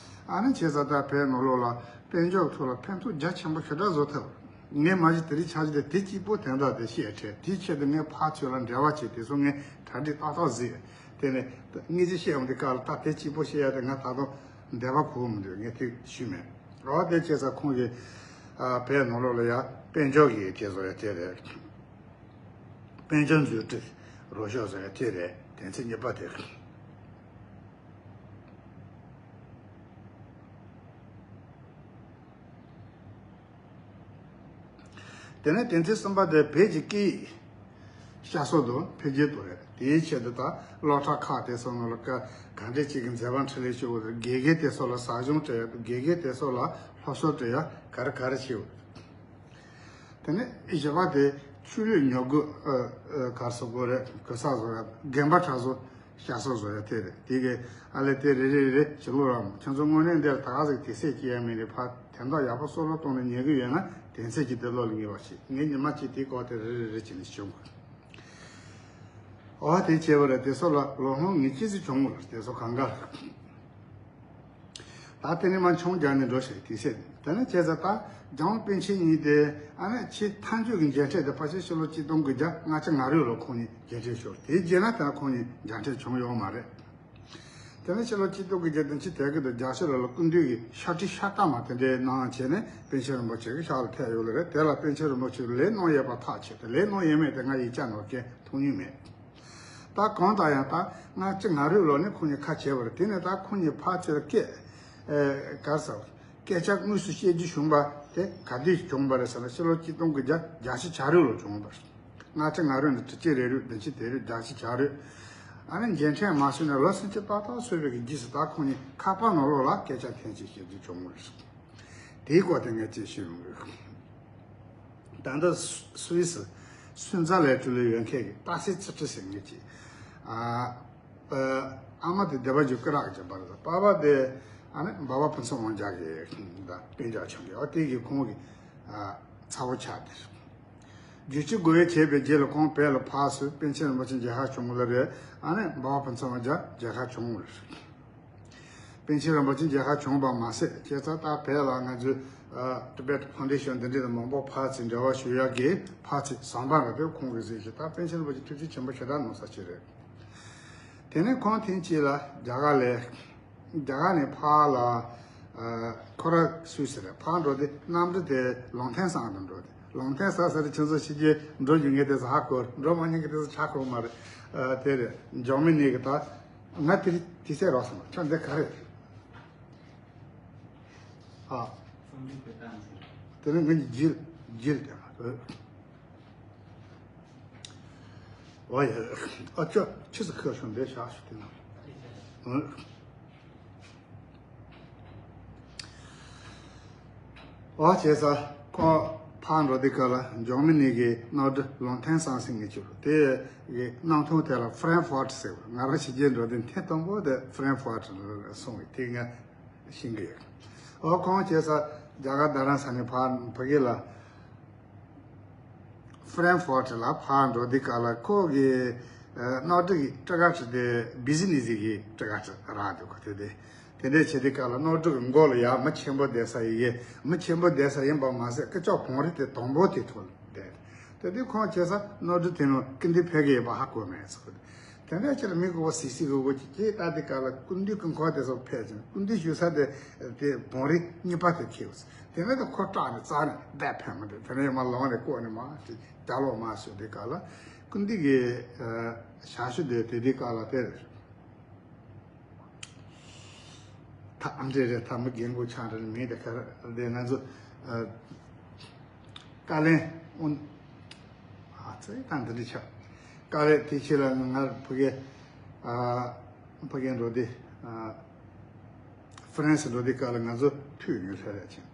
ཨ་ནི་བྱས་ཙང་ད་བལ་ནང་ལོགས་ལ་དཔལ་འབྱོར་ཐོག་ལ་ཕན་ཐོགས་རྒྱ་ཆེན་པོ་ཞེ་དྲག་བཟོ་ཐུབ། ངས་མ་གཞི་དེ་རིང་ཆ་གཞི་དེ་དེ་གཅིག་པོ་དོན་དག་དེ་བཤད་འཕྲལ། དེའི་ཆེད་དུ་ངས་ཕར་ཚུར་ལ་འབྲེལ་བ་བྱས། དེ་ཚོ་ངས་གྲ་སྒྲིག་ཏག་ཏག་བཟོས། དེ་ནས་ངས་ཅི་བཤད་ཡོང་དུས་སྐབས་ལ་ད་དེ་གཅིག་པོ་བཤད་ཡ་དེ་ང་ད་དུང་འདོད་པ་ཁོག་མི་འདུག་ངས་དེ་ཞུས་མེད། འོ་དེ་བྱས་ཙང་ཁོང་གིས་ཨ་བལ་ནང་ལོགས་ལ་ཡ་དཔལ་འབྱོར་གྱི་དེ་བཟོ་ཡ་དེ་རེད། དཔལ་འབྱོར་མཛུབ་ཁྲིད་རོགས་ཤོག་བཟོ་ཡ་དེ་རེད། དོན་ཚན་གཉིས་པ་དེ། དེ་ནས་དོན་ཚན་གསུམ་པ་དེ་བོད་ཀྱི་སྐད་ཡིག་བསྐྱར་གསོ་དང་འཕེལ་རྒྱས་གཏོང་ཡ་རེད། དེའི་ཆེད་དུ་ད་སློབ་གྲྭ་ཁག་དེ་ཚོ་ནང་ལ་ག་ག་འདྲས་ཅིག་གི་མཛད་པ་འཕྲིན་ལས་བྱེད་དགོས་རེད། དགེ་རྒན་དེ་ཚོ་ལ་ཟབ་སྦྱོང་སྤྲད་ཡ་དང་། དགེ་རྒན་དེ་ཚོ་ལ་སློབ་གསོ་སྤྲད་ཡ་ག་རེ་ག་རེ་བྱེད་དགོས་རེད། དེ་ནས་བཞི་པ་དེ་ཆུ་ལུད་ཉོ་དགོས། ཨ་ཨ་ག་རེ་ཟེར་དགོས་རེད། གོས་ས་བཟོ་ཡ། རྒན་པ་གྲྭ་བཟོ་བསྐྱར་གསོ་བཟོ་ཡ་དེ་རེད། དེ་གི་ཨ་ལས་དེ་རེ་རེ་རེ་ཞིག་ལོ་རམ། ཁྱོད་ཚོ་དངོས་གནས་འདིར་ད་ག་ཟིག་དུས་ཚོད་སྐྱེལ་ཡ་མེད་ནས་ཕར་དོན་དག་ཡག་པོ་བསམ་བློ་གཏོང་ནས་ཉན་གི་ཡོད་ན། དོན་ཚན་གཅིག་དེ་བློ་ལ་ངེས་པ་བྱེད། ངས་ཉི་མ་གཅིག་དེའི་སྐོར་དེ་རེ་རེ་རེ་བྱས་ནས་ཞུ་དགོས། འོ་དེ་བྱས་པ་རེད། དེ་ཚོ་ལ་ལོ་ལོན་ངས་ཅི་ཟིག་བྱུང་མོད། དེ་ཚོ་གང་ག་རེད། ད་དེ་ནས་མར་མཆོང་རྒྱག་ནས་འགྲོ་ཞིག་དེ་བྱས། དེ་ནས་བྱས་ཙང་ད་རྒྱལ་དབང་པཎ་ཆེན་གཉིས་དེ་ཨ་ནི་ཆེས་མཐའ་མཇུག་གི་མཇལ་འཕྲད་དེ་ཕལ་ཆེར་ཕྱི་ལོ་གཅིག་སྟོང་དགུ་བརྒྱ་ལྔ་བཅུ་ང་དྲུག་ལོ་ཁོང་གཉིས་མཇལ་འཕྲད་ཤོར། དེའི་རྗེས་ན་ད་ཁོང་གཉིས་མཇལ་འཕྲད་བྱུང་ཡོད་མ་རེད། དེ་ནས་ཕྱི་ལོ་གཅིག་སྟོང་དགུ་བརྒྱ་བདུན་ཅུ་དོན་དགུ་དང་བརྒྱད་ཅུ་ལོ་ལ་སྐུ་མདུན་གྱི་ཕྱག་བྲིས་ཤ་སྟག་མ་དེ་འདྲའི་གནང་བྱས་ནས་པཎ་ཆེན་རིན་པོ་ཆེ་གི་ཕྱག་ལ་ཐེབས་ཡོད་ལ་རེད། དེ་ལ་པཎ་ཆེན་རིན་པོ་ཆེ་ལན་གནང་ཡོད་པ་ཐག་ཆོད་དེ། ལན་གནང་ཡོད་མེད་དེ་ང་ཡིག་ཆ་ནང་གས་མཐོང་མྱོང་མེད། ད་གང་ལྟར་ཡང་ད་ལྔ་བཅུ་ང་དྲུག་ལོ་ནས་ཁོང་གཉིས་ཁ་བྱེ་བ་རེད། དེ་ནས་ད་ཁོང་གཉིས་ཕར་ཚུར་སྐད་ཨེ་ག་རེ་ཟེར། སྐད་ཆ་དངོས་སུ་བཤད་རྒྱུ་བྱུང་བ་དེ་ག་དུས་བྱུང་བ་རེད་ཟེར་ན། ཕྱི་ལོ་གཅིག་སྟོང་དགུ་བརྒྱ་བརྒྱད་ཅུ་གྱ་དྲུག་ལོ་བྱུང་བ་རེད། ལྔ་བཅུ་ང་དྲུག་ནས་དྲུག་ཅུ་རེ་དྲུག། བདུན་ཅུ་དོན་དྲུག། བརྒྱད་ཅུ་གྱ་དྲུག། ཨ་ནི་མཇལ་འཕྲད་མ་བྱུང་ནས་ལོ་སུམ་ཅུ་ཏག་ཏག་སོན་པའི་གི་རྗེས་སུ་ད་ཁོང་གཉིས་ཁ་པར་ནང་ལོགས་ལ་སྐད་ཆ་ཐེངས་གཅིག་བཤད་རྒྱུ་བྱུང་བ་རེད། དེའི་སྐོར་དེ་ངས་ཅིག་ཞུས་ཡོང་གི། ད་ལྟ་སུ་སུད་སི་སུན་ཙཱ་ལའི་ཀྲུའུ་ལི་ཡོད་མཁན་གྱི་སྟག་སེ་ཚི་ཁྲི་ཟེར་མཁན་གྱི་ཨ་ཨ་ཨ་མ་དེ་སྡེ་པ་རྗེ་སྐུ་རག་གི་པར་དང་། པ་ཕ་དེ་ཨ་ནི་འབའ་པ་ཕུན་ཚོགས་དབང་རྒྱལ་གྱི་ད་སྤུན་ཀྱག་ཆུང་གི། ཨོ་དེ་གི་ཁོང་གི་ཨ་ཚ་བོ་ཆགས་དེ་རེད། བསྒྱུར་བཅོས་དགོས་ཡོད་བྱས་པའི་རྗེས་ལ་ཁོང་བལ་ལ་ཕར་སོང་། པཎ་ཆེན་རིན་པོ་ཆེ་མཇལ་ཁ་བྱུང་བ་ལ་རེད། ཨ་ནི་འབའ་པ་ཕུན་ཚོགས་དབང་རྒྱལ་མཇལ་ཁ་བྱུང་བ་རེད། པཎ་ཆེན་རིན་པོ་ཆེ་མཇལ་ཁ་བྱུང་བ་མ་ཟད། བྱས་ཙང་ད་བལ་ལ་ང་ཚོའི་ཨ་Tibet Foundation འདི་འདྲའི་དང་མང་པོ་ཕར་ཚུར་འབྲེལ་བ་ཞུ་ཡག་གི་ཕར་ཚུར་ཟམ་པ་རེད་དེ། ཁོང་གིས་གཟིགས་ཤིང་། ད་པཎ་ཆེན་རིན་པོ་ཆེ་ཐུགས་རྗེ་ཆེན་པོ་ཞེ་དྲག་གནང་ས་ཅིག་རེད། དེ་ནས་ཁོང་ཐེངས་གཅིག་ལ་རྒྱ་གར་ལ། རྒྱ་གར་ནས་ཕར་ལ་ཨ་ཁོ་ར་སུད་སི་རེད། ཕར་འགྲོ་དུས་གནམ་གྲུ་དེ་ལོང་ཐེན་སང་དུ་འགྲོ་དུས། ལོང་ཐེན་སང་ཟེར་དུས་ཁྱེད་ཚོ་ཕྱི་རྒྱལ་འགྲོ་རྒྱུ་ངས་དེ་ཚོ་ཧ་གོ། འགྲོ་མ་མྱོང་གི་དེ་ཚོ་ཧ་གོ་མ་རེད། ཨ་དེ་རེད། འཇར་མ་ནི་གི་ད། ང་དེ་དེ་ཚེ་རོགས་སོང་། ཁྱོད་འདི་ག་རེ། ཨ། དེ་ནི་ངའི་ཇིལ་ཇིལ་དེ་ཨོ་ཡ། ཨ་ཅོ་ཆི་ཟིག་ཁ་ཤོ་འདི་ཤ་ཤོ་དེ་ན། ཨ། ཨོ་བྱས་ཙང་ཁོ་ཕར་འགྲོ་དུས་སྐབས་ལ་འཇར་མ་ནི་གི་གནམ་གྲུ་ལོང་ཐེན་སང་ཟེར་མཁན་ཅིག་ཡོད། དེ་གི་གནམ་ཐང་དེ་ལ་ཧྥ་རན་ཧྥོར་ཊི་ཟེར་བ། ང་རང་ཕྱི་རྒྱལ་འགྲོ་དུས་ཐེངས་དང་པོ་དེ་ཧྥ་རན་ཧྥོར་ཊི་ལ་སོང་བས་དེ་ང་ཤེས་ཀྱི་ཡོད། ཨོ་ཁོང་བྱས་ཙང་རྒྱ་གར་རྡ་རམ་ས་ནས་ཕར་ཕ་གི་ལ་ཧྥ་རན་ཧྥོར་ཊི་ལ་ཕར་འགྲོ་དུས་སྐབས་ལ་ཁོ་གི་ཨ་གནམ་གྲུ་གི་ཊི་ཀེ་ཊི་དེ་བི་ཛི་ནེ་སི་གི་ཊི་ཀེ་ཊི་རག་འདུག་གོ། དེ་དེ་དེ་འདྲས་བྱེད་དུས་སྐབས་ལ་གནམ་གྲུ་གི་མགོ་ལ་ཡ་མི་ཆེན་པོ་བསྡད་ས་ཡི་གེ་མི་ཆེན་པོ་བསྡད་ས་ཡིན་པ་མ་ཟད། སྐུ་ཅག་བོང་རིགས་དེ་དང་པོ་དེ་ཐོག་ལ་བསྡད། དེ་དུས་ཁོང་བྱས་ཙང་གནམ་གྲུ་དེ་ནང་སྐུ་མདུན་ཕེབས་ཀྱི་ཡོད་པ་ཧ་གོ་མེད་ཟེར། དེ་འདྲ་ཅིག་ལ་མི་གོ་བ་སིག་སིག་གོ་གོ་ཅིག་ཅེས་ལྟ་དུས་སྐབས་ལ་སྐུ་མདུན་སྐུ་འཁོར་དེ་ཚོ་ཕེབས་ཅིང་། སྐུ་མདུན་བཞུགས་ས་དེ་དེ་བོང་རིགས་གཉིས་པ་དེ་ཁེལ་ཡོད། དེ་ནས་དེ་ཁོ་སྐྲག་ནས་རྩ་ནས་བསྡད་ཕེབས་མི་འདུག་དེ་ནས་མར་ལངས་ནས་བསྐོར་ནས་མར་ཅིག་ལྕགས་ལོག་མར་བཞུགས་དུས་སྐབས་ལ་སྐུ་མདུན་གྱི་ཨ་ཞབས་ཞུ་དེ་དེ་དུས་སྐབས་ལ་དེ་རེད། ད་ཨ་འདྲས་རེད། ད་མི་རྒན་པོ་ཆགས་འདྲ་ནི་མིང་དེ་ག་རེ་དེ་ང་ཚོ་ཨ་བཀའ་བློན་ཨུན། ཨ་ཙི་ད་འདི་འདྲ་ཆགས། བཀའ་བློན་དེ་ཕྱི་ལ་ང་ཕ་གི་ཨ་ཕ་གི་འགྲོ་དུས་ཨ་ཧྥ་ ཧྥ་རན་སི་འགྲོ་དུས་སྐབས་ལ་ང་ཚོ་ཐུག་ཡོད་ལྷ་རེད་ཅིང་།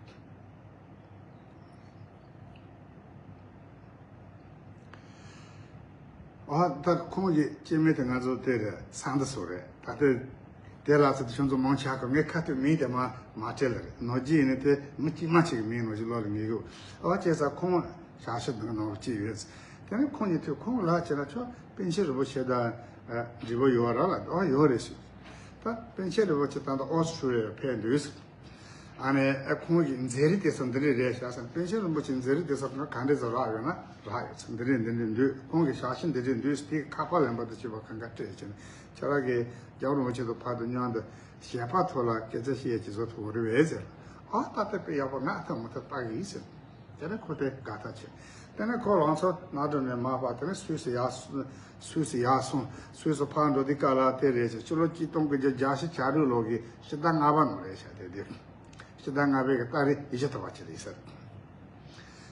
ཨ་ད་ཁོང་གི་སྐྱེ་དམན་དེ་ང་ཚོ་དེ་རེད། སང་ད་སོ་རེད། ད་ལྟ་དེ་ལ་ཚོ་དེ་ཁྱོད་ཚོ་མང་ཆེ་གི་ངས་ཁ་ཐུག་མིང་དེ་མ་མ་བྲིས་ལ་རེད། ནོར་གྱི་ཡིན་ནི་དེ་མི་གཅིག་མ་གཅིག་གི་མིང་ནོར་གྱི་ལོ་ལ་ངེས་གི། ཨ་བྱས་ཙང་ཁོང་བྱ་ཤི་འདི་ནོར་གཅིག་ཡོད། དེ་ནས་ཁོང་གཉིས་ཐུག་ཁོང་ལ་བྱས་ན་ཁྱོད་པཎ་ཆེན་རིན་པོ་ཆེ་དང་འབྲས་བུ་ཡོད་ར་ལ། ཨ་ཡོད་རེད་ཞུ། ད་པཎ་ཆེན་རིན་པོ་ཆེ་ད་ལྟ་ཨོ་སི་ཁྲུ་ལི་ཡར་ཕེབས་འདུག། ཨ་ནི་ཨ་ཁོང་གི་མཛད་རིས་དེ་ཚོ་འདི་འདྲས་རེད་ཤག་ཟེར། པཎ་ཆེན་རིན་པོ་ཆེ་མཛད་རིས་དེ་ཚོ་ག་འདྲས་ཚོ་རག་ཡོད་ན་རག་ཡོད་ཚེ་འདི་འདྲས་འདི་འདྲས་འདུག། ཁོང་གི་ཞལ་ཆེམས་འདི་འདྲས་འདུག། དེའི་ཁ་པར་ལེན་པ་དང་བཅས་པ་གང་ག་སྤྲད་བྱས་ནས་ཁྱེད་རང་གིས་རྒྱལ་བ་རིན་པོ་ཆེ་དང་བར་དུ་མཉམ་དུ་ཞལ་པར་ཐོག་ལ་སྐད་ཆ་བཤད་ཀྱི་བཟོ་ཐུབ་ཀྱི་རེད་པས་ཟེར། ཨ་ད་ལྟ་དཔེ་ཡག་པོ་ང་ཐག་མ་ཐག་ལྟ་གི་ཡིན་ཟེར། དེ་ནས་ཁོ་དེ་དགའ་ཐག་ཆོད། དེ་ནས་ཁོ་རང་ཚོ་ནགས་གྲོང་ནས་མར་ཕར་དེ་ནས་སུད་སི་ཡར་སུད་སི་ཡར་སོང་། སུད་སི་ཕར་འགྲོ་དུས་སྐབས་ལ་དེ་རེད་ཟེར། ཕྱི་ལོ་གཅིག་སྟོང་དགུ་བརྒྱ་བརྒྱད་ཅུ་གྱ་དྲུག་ལོ་གི་ཕྱི་ཟླ་ལྔ་པ་ནང་རེད་ཤག། དེ་དུས་ཕྱི་ཟླ་ལྔ་པའི་གི་ཏ་རིག་བཞི་ཐོག་པ་ཅིག་རེད་ཟེར།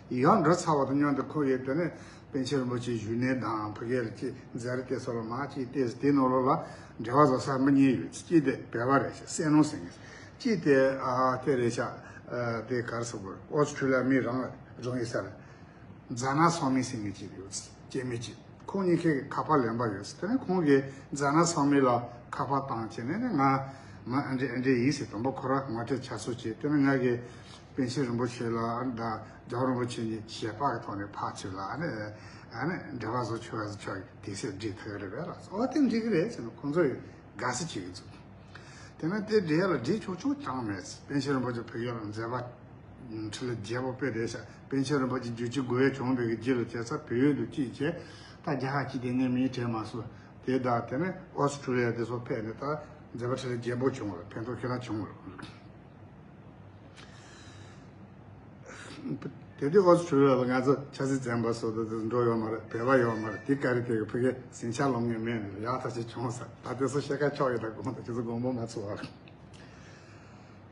ཡང་འགྲོ་ཚར་བ་དང་མཉམ་དུ་ཁོ་ཡིས་དེ་ནས་པཎ་ཆེན་རིན་པོ་ཆེའི་བཞུགས་གནས་དང་ཕ་གིར་ཅིག་མཛད་རིས་དེ་ཚོ་ལ་མར་ཅིག་བལྟས། དེའི་ནང་ལོགས་ལ་འབྲེལ་བ་བཟོ་ས་མི་གཉིས་ཡོད། གཅིག་དེ་བོད་པ་རེད་ཤག། བསོད་ནམས་ཟེར་མཁན། གཅིག་དེ་ཨ་དེ་རེད་ཤག། ཨ་དེ་ག་རེ་ཟེར་དགོས་རེད། ཨོ་སི་ཁྲུ་ལི་ཡ་མི་རང་རང་ཡིན་ས་རེད། ཛ་ན་སང་མི་ཟེར་མཁན་གཅིག་ཡོད། སྐྱེ་དམན་གཅིག། ཁོང་གཉིས་ཀས་ཁ་པར་ལེན་པ་ཡོད། དེ་ནས་ཁོང་གིས་ཛ་ན་སང་མི་ལ་ཁ་པར་བཏང་བྱས་ནས་ནི་ང་མི་ཨ་འདྲས་ཨ་འདྲས་ཡིན་ཟེར། དང་པོ་ཁོ་རང་ངོ་སྤྲོད་བྱ་སྲོལ་བྱས། དེ་ནས་ང་གིས་པཎ་ཆེན་རིན་པོ་ཆེ་ལ་ཨ་ནི་ད་རྒྱལ་བ་རིན་པོ་ཆེ་གཉིས་ཞལ་པར་གྱི་ཐོག་ནས་ཕར་ཚུར་ལ་ཨ་ནི་ཨ་ནི་འབྲེལ་བ་བཟོ་ཆོག་ཡ་བཟོ་ཆོག་གི་དུས་ཚོད་སྒྲིག་ཐུབ་ཀྱི་རེད་པས་ལགས། ཨོ་དེ་འགྲིག་གི་རེད་ཟེར་ནས་ཁོང་ཚོ་ཡིས་དགའ་བསུ་བྱེད་ཀྱི་འདུག། དེ་ནས་དེ་འགྲིག་ཡ་ལ་འགྲིག་ཆོག་ཆོག་ཅང་མེད། པཎ་ཆེན་རིན་པོ་ཆེ་བོད་ཡུལ་ལ་མཛད་པ་ཁྲི་ལོ་བརྒྱད་པོ་དཔེ་རེད་ཤག། པཎ་ཆེན་རིན་པོ་ཆེ་བརྒྱད་ཅུ་དགུ་པའི་བྱོན་པའི་གི་རྗེས་ལ་བྱས་ཙང་བོད་ཡུལ་དུ་སྐྱིད་བྱས། ད་རྒྱ་གར་སྐྱིད་དེ་ངས་མིང་དྲན་མ་སོང་། དེ་དང་དེ་ནས་ཨོ་སི་ཁྲུ་ལི་ཡ་དེ་ཚོ་ཕེབས་ནས་ད་མཛད་པ་ཁྲི་ལོ་བརྒྱད་པོ་བྱུང་བ་རེད། ཕན་ཐོགས་ཁྱེད་རང་བྱུང་བ་རེད། དེ་དུས་ཨོ་སི་ཁྲུ་ལི་ཡ་ལ་ང་ཚོ་ཆབ་སྲིད་བཙོན་པ་སོགས་དེ་ཚོ་འགྲོ་ཡོད་མ་རེད། བོད་པ་ཡོད་མ་རེད། དེ་ག་རེ་དེ་གི་ཕ་གི་ཟིང་ཆ་ལོག་མཁན་མེད་ནས་ཡག་ཐག་ཆོད་བྱུང་ས། ད་དེ་ཚོ་བཤད་ཁ་ཆོག་ཡོད། ད་དགོངས་དག་ཁྱེད་ཚོ་དགོངས་པ་མ་ཚོམ་པ།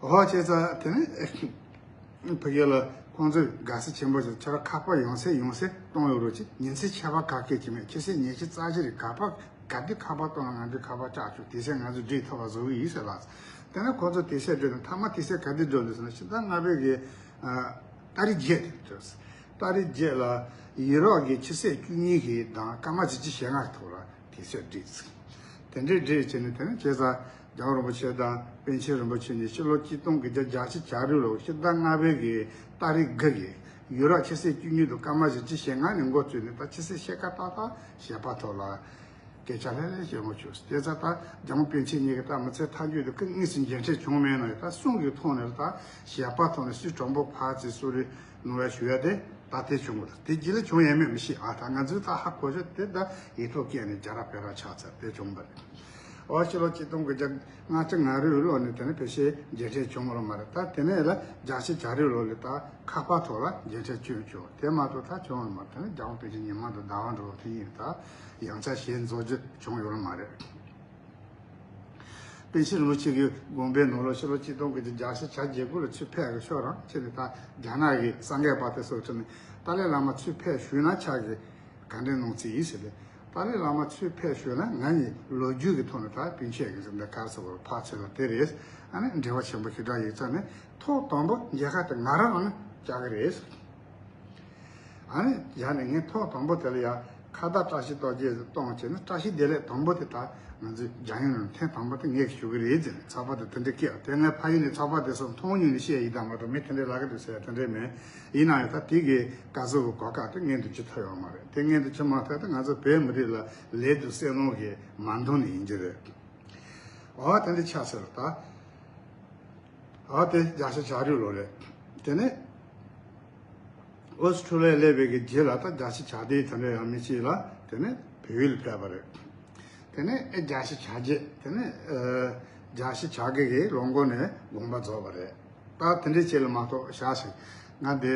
ཨོ་བྱས་ཙང་དེ་ནས་ཕ་གི་ལ་ཁོང་ཚོས་དགའ་བསུ་ཆེན་པོ་ཞིག། ཁྱེད་རང་ཁ་པར་ཡང་སེ་ཡང་སེ་གཏོང་ཡོད་རོགས་གྱིས། ཉིན་མཚན་ཁྱད་པར་ག་གེ་ཅིག་མེད། ཁྱེད་ཚོས་ཉི་ཤུ་རྩ་བཞི་རེ་ག་པར་ག་དུས་ཁ་པར་གཏོང་ན་ང་ཚོས་ཁ་པར་བཅག་ཆོག། དེ་ཚེ་ང་ཚོས་སྒྲིག་ཐུབ་པ་བཟོ་གི་ཡིན་ཟེར་ལགས། དེ་ནས་ཁོང་ཚོ་དེ་ཚེ་འགྲོ་དུས་མཐའ་མ་དེ་ཚེ་ག་དུས་འགྲོ་འདུག་ཟེར་ན་ཕྱི་ཟླ་ལྔ་པའི་གི་ཨ་ཏ་རིག་བརྒྱད་དེ་འགྲོ། ཏ་རིག་བརྒྱད་ལ་ཡུ་རོབ་ཀྱི་ཕྱི་ཚེས་བཅུ་གཉིས་གི་དང་སྐར་མ་བཞི་བཅུ་ཞེ་ལྔ་ཐོག་ལ་དུས་ཚོད་བསྒྲིགས། དེ་འདྲའི་བསྒྲིགས་བྱས་ནས། དེ་ནས་བྱས་ཙང་རྒྱལ་བ་རིན་པོ་ཆེ་དང་པཎ་ཆེན་རིན་པོ་ཆེ་གཉིས་ཕྱི་ལོ་གཅིག་སྟོང་དགུ་བརྒྱ་བརྒྱད་ཅུ་གྱ་དྲུག་ལོ་ཕྱི་ཟླ་ལྔ་པའི་གི་ཏ་རིག་དགུ་གི་ཡུ་རོབ་ཕྱི་ཚེས་བཅུ་གཉིས་དང་སྐར་མ་བཞི་བཅུ་ཞེ་ལྔ་ནས་འགོ་བཙུགས་ནས་ད་ཕྱི་ཚེས་ཕྱེད་ཀ་ཏག་ཏག་ཞལ་པར་ཐོག་ལ་སྐད་ཆ་ལྷོད་ལྷོད་བཤད་མ་བྱུང་། དེ་ཙང་ད་རྒྱལ་མོ་པཎ་ཆེན་གཉིས་ཀྱིས་ད་མི་ཚེ་མཐའ་མཇུག་ཏུ་སྐུ་དངོས་སུ་མཇལ་འཕྲད་བྱུང་མེད་ན་ཡང་ད་གསུང་གི་ཐོག་ནས་ད་ཞལ་པར་ཐོག་ནས་སུད་དྲང་པོ་ཕར་ཚུར་གསོལ་རས་གནང་བ་ཞུ་ཡ་དེ་ད་དེ་བྱུང་བ་རེད། དེ་རྗེས་ལ་བྱུང་ཡོད་མེད་མི་ཤེས། ཨ་ད་ང་ཚོས་ད་ཧ་གོ་ཤོག། དེ་ད་ཡིག་ཐོག་སྐད་ནས་རྒྱག་ར་སྤེལ་ར་ཆགས་ཚར། དེ་བྱུང་བ་རེད། ཨོ་ཕྱི་ལོ་གཅིག་སྟོང་དགུ་བརྒྱ་ལྔ་བཅུ་ང་དྲུག་ལོ་ནས་དེ་ནས་ཕལ་ཆེར་མཇལ་འཕྲད་བྱུང་བ་མ་རེད། ད་དེ་ནས་ལ་བརྒྱད་ཅུ་གྱ་དྲུག་ལོ་ལ་ད་ཁ་པར་ཐོག་ལ་མཇལ་འཕྲད་བྱུང་བྱུང་། དེ་མ་གཏོགས་ད་བྱུང་བ་མ་རེད། དེ་ནས་རྒྱལ་བ་པཎ་ཆེན་ཉི་མ་དང་ཟླ་བ་འགྲོ་བ་དེ་གཉིས་ད་ཡང་བསྐྱར་ཞལ་འཛོམས་རྒྱུ་བྱུང་ཡོད་མ་རེད། པཎ་ཆེན་རིན་པོ་ཆེ་གི་དགོངས་པའི་ནང་ལོགས་ཕྱི་ལོ་གཅིག་སྟོང་དགུ་བརྒྱ་བརྒྱད་ཅུ་གྱ་དགུ་ལ་ཚུར་ཕེབས་ཀྱི་ཤོག་རང་ཁྱེད་ནི་ད་རྒྱ་ནག་གི་སངས་རྒྱས་པ་དེ་སོགས་ཁྲིད་ནས་ཏཱ་ལའི་བླ་མ་ཚུར་ཕེབས་ཞུས་ན་ཆགས་ཀྱི་ག་འདྲའི་གནང་རྩིས་ཡིན་ཟེར་ཏེ། ཏཱ་ལའི་བླ་མ་ཚུར་ཕེབས་ཞུས་ན་ང་གཉིས་ལོ་རྒྱུས་ཀྱི་ཐོག་ནས་ད་སྤུན་མཆེད་ཀྱི་འདི་གར་སོགས་ཕར་ཚུར་ལ་དེ་རེད། ཨ་ནི་འབྲེལ་བ་ཆེན་པོ་ཞེ་དྲག་ཡོད་ཙང་ནི་ཐོག་དང་པོ་མཇལ་ཁ་དེ་ང་རང་རང་བཅར་གི་རེད། ཨ་ནི་ཡང་ནས་ངས་ཐོག་དང་པོ་དེ་ལ་ཡང་ཁ་བརྡ་བཀྲ་ཤིས་རྟགས་བརྒྱད་ཙམ་གཏོང་བྱས་ན། བཀྲ་ཤིས་བདེ་ལེགས་དང་པོ་དེ་ད་ང་ཚོས་རྒྱ་ཡན་ལ་ཐེངས་དང་པོ་དེ་ངས་ཞུ་གི་རེད་ཟེར་ནས་ཚགས་པར་དེ་དེ་འདྲ་བཀོད། དེ་ངས་ཕ་ཡུལ་ནས་ཚགས་པར་དེ་ཚོ་མཐོང་མྱོང་ནས་བཤད་ཡིན་ད་མ་གཏོགས་མི་དེ་འདྲའི་ལབ་གི་འདུག་ཟེར་ཡ་དེ་འདྲའི་མེད། ཡིན་ན་ཡང་ད་དེ་གའི་བཀའ་ཟུར་གྱི་གོ་སྐབས་དེ་སྔོན་དུ་ཅིག་ཐོབ་ཡོད་མ་རེད། དེ་སྔོན་དུ་ཅིག་མ་ཐོབ་ད་ང་ཚོ་བོད་མི་རིགས་ལ་ལས་དང་བསོད་ནམས་ཀྱི་མ་འདང་ནི་ཡིན་གྱི་རེད། འོ་དེ་འདྲ་ཆགས་ཟེར་ད། ཨ་དེ་བརྒྱད་ཅུ་གྱ་དྲུག་ལོ་རེད། དེ་ནས་ཨོ་སི་ཁྲུ་ལི་ཡ་སླེབས་པའི་གི་རྗེས་ལ་ད་བརྒྱད་ཅུ་གྱ་བདུན་དེ་འདྲ་ཡང་མི་གཅིག་ལ་དེ་ནས་བལ་ཡུལ་ཕེབས་པ་རེད། དེ་ནས་ཨེ་བརྒྱད་ཅུ་གྱ་བརྒྱད། དེ་ནས་ཨ་བརྒྱད་ཅུ་གྱ་དགུ་གི་ལོ་མགོ་ནས་དགོངས་པ་རྫོགས་པ་རེད། ད་དེ་འདྲའི་ཆེད་ལ་མ་གཏོགས་བཞག་ཞིག་ང་དེ་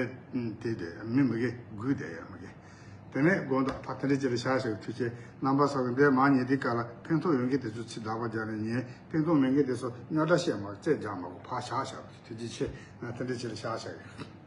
དེ་དེ་མི་མི་གི་དགོས་དེ་ཡང་མི་གི། དེ་ནས་དགོངས་དག་ད་དེ་འདྲའི་ཆེད་ལ་བཞག་ཞིག་ཐུགས་རྗེ་ཆེ། རྣམ་པ་ཚོ་གི་འདས་མ་ཉེ་དུས་སྐབས་ལ་ཕན་ཐོགས་ཡོད་མཁན་དེ་ཚོ་ཚིག་དག་པ་རྒྱག་ནས་ཉན། ཕན་ཐོགས་མེད་མཁན་དེ་ཚོ་རྙོག་དྲ་བཤད་མ་རྩད་རྒྱག་མ་དགོས། ཕར་བཞག་བཞག་ཐུགས་རྗེ་ཆེ། ང་དེ་འདྲའི་ཆེད་ལ་བཞག་ཞིག